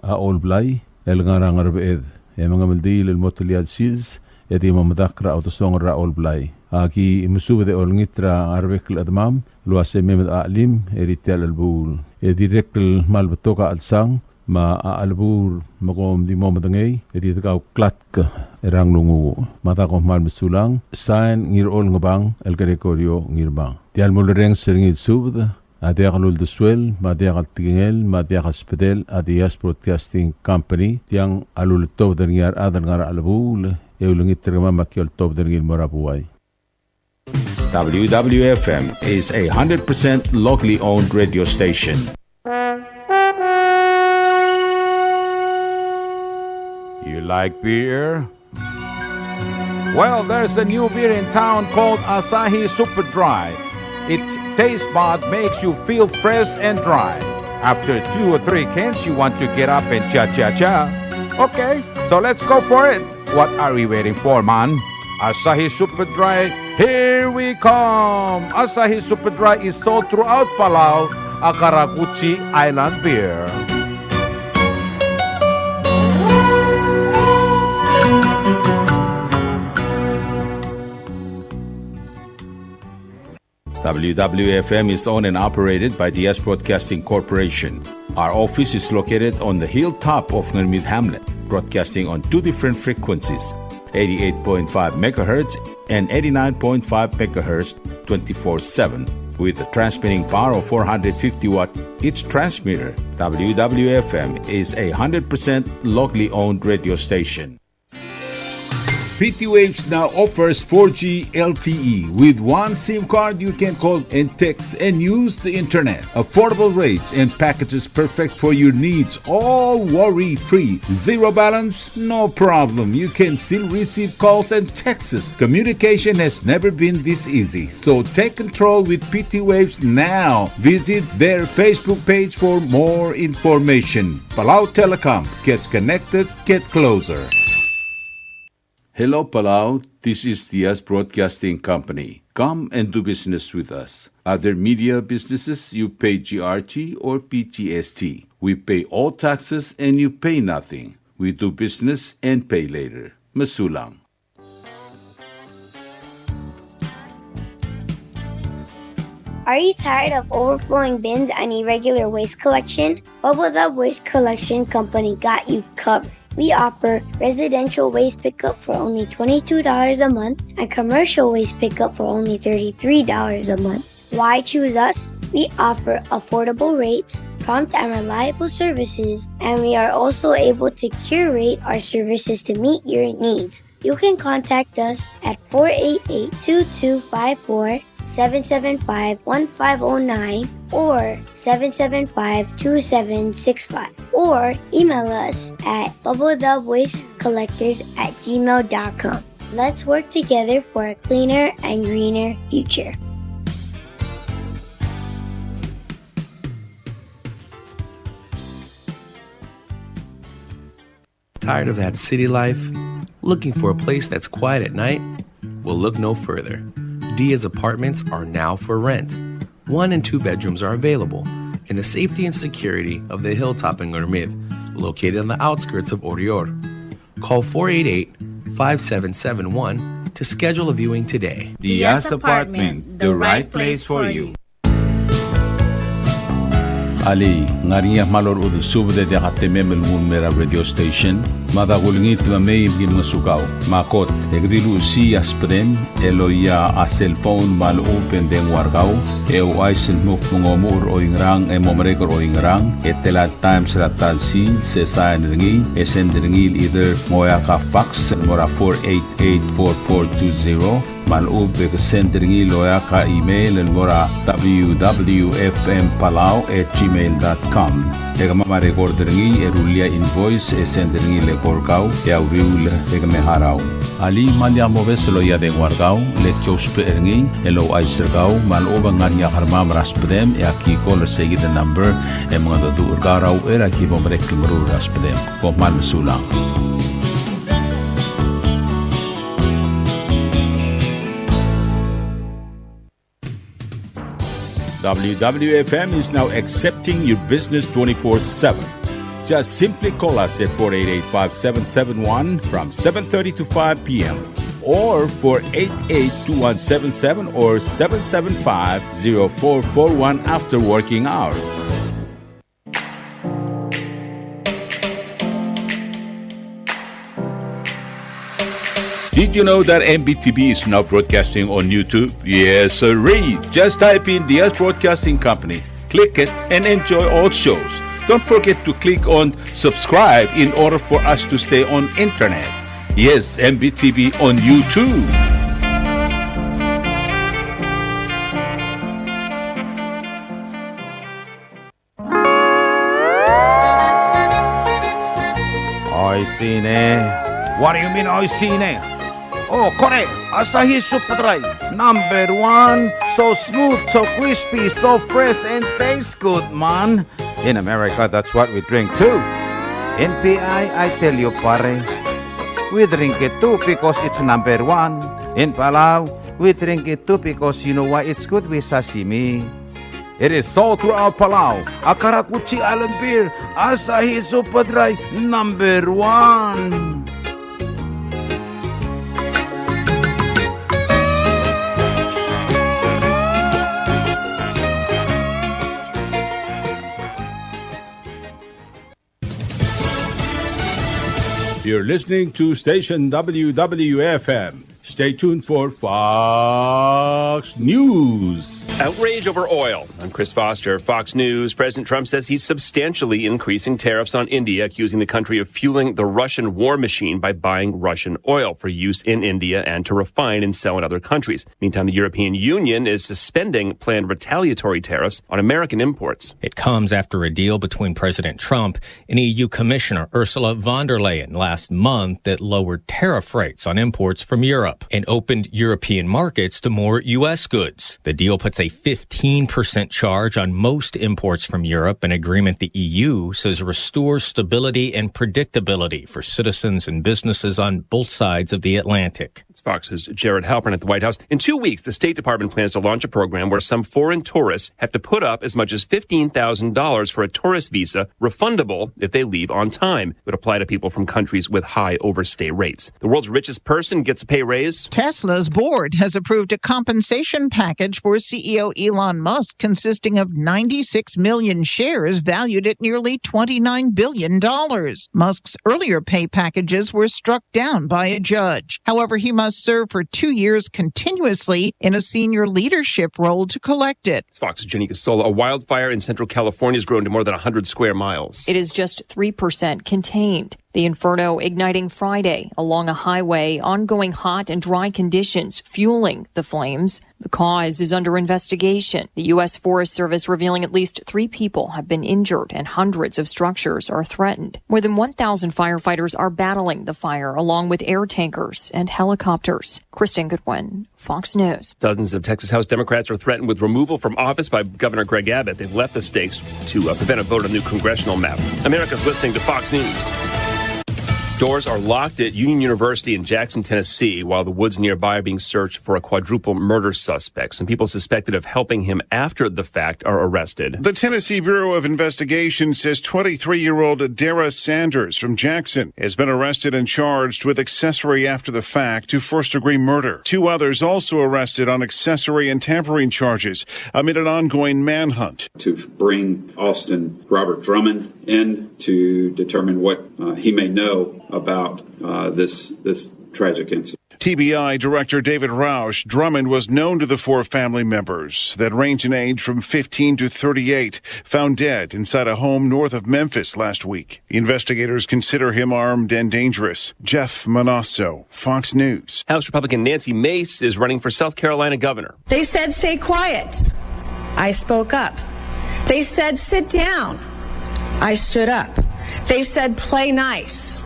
a Oulblai el ngar er a Ngerbeched. E mengemeldiil el mo telia el sils e di mo medakl er a odesongel er a Oulblai. A ki mesubed e olengit er a rebek el chedemam el uase mei me de chelim er tia el chelebuul. E dirrek el kmal betok a chelsang me a chelebuul me kom di mo medengei e di dekauklatk er a nglunguuch. Me a da kom kmal mesulang. Sain Ngirolngebang el Gregorio Ngirmang. Tia el mulerrenges er ngii el subed a diak luldesuel, me a diak el tekingel, me a diak el sbedel a Diaz Broadcasting Company. Tiang a lultobed er ngii a rechad el ngar er a chelebuul, e ulengit er kemam a ki oltobed er ngii el mo er a buai. W W F M is a hundred percent locally owned radio station. You like beer? Well, there's a new beer in town called Asahi Super Dry. Its taste bud makes you feel fresh and dry. After two or three cans, you want to get up and cha-cha-cha. Okay, so let's go for it. What are we waiting for, man? Asahi Super Dry, here we come! Asahi Super Dry is sold throughout Palau, a karakuchi island beer. W W F M is owned and operated by Diaz Broadcasting Corporation. Our office is located on the hilltop of Ngermid Hamlet, broadcasting on two different frequencies, eighty-eight point five megahertz and eighty-nine point five megahertz, twenty-four seven, with a transmitting power of four hundred fifty watt each transmitter. W W F M is a hundred percent locally owned radio station. P T Waves now offers four G L T E. With one SIM card, you can call and text and use the internet. Affordable rates and packages perfect for your needs, all worry-free. Zero balance? No problem. You can still receive calls and texts. Communication has never been this easy. So take control with P T Waves now. Visit their Facebook page for more information. Palau Telecom. Get connected. Get closer. Hello, Palau. This is Diaz Broadcasting Company. Come and do business with us. Other media businesses, you pay G R T or P G S T. We pay all taxes and you pay nothing. We do business and pay later. Mesulang. Are you tired of overflowing bins and irregular waste collection? Babeldaob Waste Collection Company got you covered. We offer residential waste pickup for only twenty-two dollars a month and commercial waste pickup for only thirty-three dollars a month. Why choose us? We offer affordable rates, prompt and reliable services, and we are also able to curate our services to meet your needs. You can contact us at four eight eight, two two five four, seven seven five, one five oh nine, or seven seven five, two seven six five, or email us at babeldaob waste collectors at gmail dot com. Let's work together for a cleaner and greener future. Tired of that city life? Looking for a place that's quiet at night? Well, look no further. Diaz Apartments are now for rent. One and two bedrooms are available in the safety and security of the hilltop in Ngermid, located on the outskirts of Oreor. Call four eight eight, five seven seven one to schedule a viewing today. Diaz Apartment, the right place for you. Alii, ng ngar er ngii a kmal orechudel subed e diak a temem el nguu el mei er a radio station? Mada kulengit me mei me ki ngosukau. Me a kot, e ke di luchesii a subedem el oia a cellphone me a lechub e ng dengua er kau, e ouchais el dmu kmo ng omuchel er oingerang e mo merek er oingerang, e tela el times er a ta el sils, e sain er ngii, e send er ngii el either ng oeak a fax el mo er a four eight eight four four two zero, me a lechub e ke send er ngii el oeak a email el mo er a W W F M Palau at gmail dot com. E kemam a record er ngii e rullii a invoice e send er ngii el eko er kau e a uriul e ke me harau. Alii, me lak mobes el oia dengua er kau, le ki ousbech er ngii el ouchais er kau me a lechub e ng ngar er ngii a kermam er a subedem e aki call er seikid el number e mengedecheduch er kau er a uchei er a ki bo merek el meruul er a subedem. Kom kmal mesulang. W W F M is now accepting your business twenty-four seven. Just simply call us at four eight eight, five seven seven one from seven thirty to five p m, or four eight eight, two one seven seven or seven seven five, zero four four one after working hours. Did you know that M B T V is now broadcasting on YouTube? Yes, sirree. Just type in Diaz Broadcasting Company, click it, and enjoy all shows. Don't forget to click on subscribe in order for us to stay on internet. Yes, M B T V on YouTube. Oishii ne. What do you mean, oishii ne? Oh, kore, Asahi Super Dry, number one. So smooth, so crispy, so fresh, and tastes good, man. In America, that's what we drink too. In P I, I tell you, pare, we drink it too because it's number one. In Palau, we drink it too because you know why? It's good with sashimi. It is sold throughout Palau. A karakuchi island beer, Asahi Super Dry, number one. You're listening to station W W F M. Stay tuned for Fox News. Outrage over oil. I'm Chris Foster, Fox News. President Trump says he's substantially increasing tariffs on India, accusing the country of fueling the Russian war machine by buying Russian oil for use in India and to refine and sell in other countries. Meantime, the European Union is suspending planned retaliatory tariffs on American imports. It comes after a deal between President Trump and E U Commissioner Ursula von der Leyen last month that lowered tariff rates on imports from Europe and opened European markets to more U S goods. The deal puts a fifteen percent charge on most imports from Europe, an agreement the E U says restores stability and predictability for citizens and businesses on both sides of the Atlantic. Fox's Jared Halpern at the White House. In two weeks, the State Department plans to launch a program where some foreign tourists have to put up as much as fifteen thousand dollars for a tourist visa, refundable if they leave on time. It would apply to people from countries with high overstay rates. The world's richest person gets a pay raise. Tesla's board has approved a compensation package for C E O Elon Musk consisting of ninety-six million shares valued at nearly twenty-nine billion dollars. Musk's earlier pay packages were struck down by a judge. However, he must serve for two years continuously in a senior leadership role to collect it. It's Fox's Jenny Casola. A wildfire in central California has grown to more than one hundred square miles. It is just three percent contained. The inferno igniting Friday along a highway, ongoing hot and dry conditions fueling the flames. The cause is under investigation. The U S Forest Service revealing at least three people have been injured and hundreds of structures are threatened. More than one thousand firefighters are battling the fire, along with air tankers and helicopters. Kristen Goodwin, Fox News. Dozens of Texas House Democrats are threatened with removal from office by Governor Greg Abbott. They've left the stakes to, uh, prevent a vote on a new congressional map. America's listening to Fox News. Doors are locked at Union University in Jackson, Tennessee, while the woods nearby are being searched for a quadruple murder suspect. Some people suspected of helping him after the fact are arrested. The Tennessee Bureau of Investigation says twenty-three-year-old Dara Sanders from Jackson has been arrested and charged with accessory after the fact to first-degree murder. Two others also arrested on accessory and tampering charges amid an ongoing manhunt. To bring Austin Robert Drummond in to determine what, uh, he may know about, uh, this, this tragic incident. T B I Director David Rausch. Drummond was known to the four family members that range in age from fifteen to thirty-eight, found dead inside a home north of Memphis last week. Investigators consider him armed and dangerous. Jeff Monosso, Fox News. House Republican Nancy Mace is running for South Carolina governor. They said, "Stay quiet." I spoke up. They said, "Sit down." I stood up. They said, "Play nice."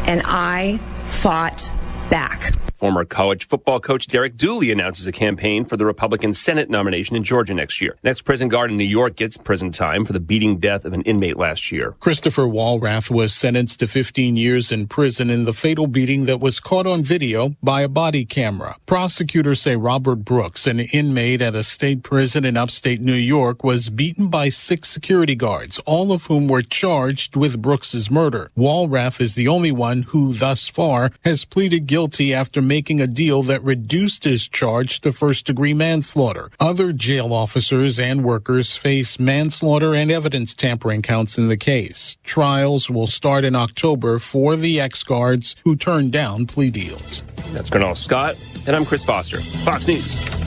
And I fought back. Former college football coach Derek Dooley announces a campaign for the Republican Senate nomination in Georgia next year. An ex-prison guard in New York gets prison time for the beating death of an inmate last year. Christopher Walrath was sentenced to fifteen years in prison in the fatal beating that was caught on video by a body camera. Prosecutors say Robert Brooks, an inmate at a state prison in upstate New York, was beaten by six security guards, all of whom were charged with Brooks's murder. Walrath is the only one who, thus far, has pleaded guilty after making a deal that reduced his charge to first-degree manslaughter. Other jail officers and workers face manslaughter and evidence tampering counts in the case. Trials will start in October for the ex-guards who turned down plea deals. That's Gurnal Scott, and I'm Chris Foster, Fox News.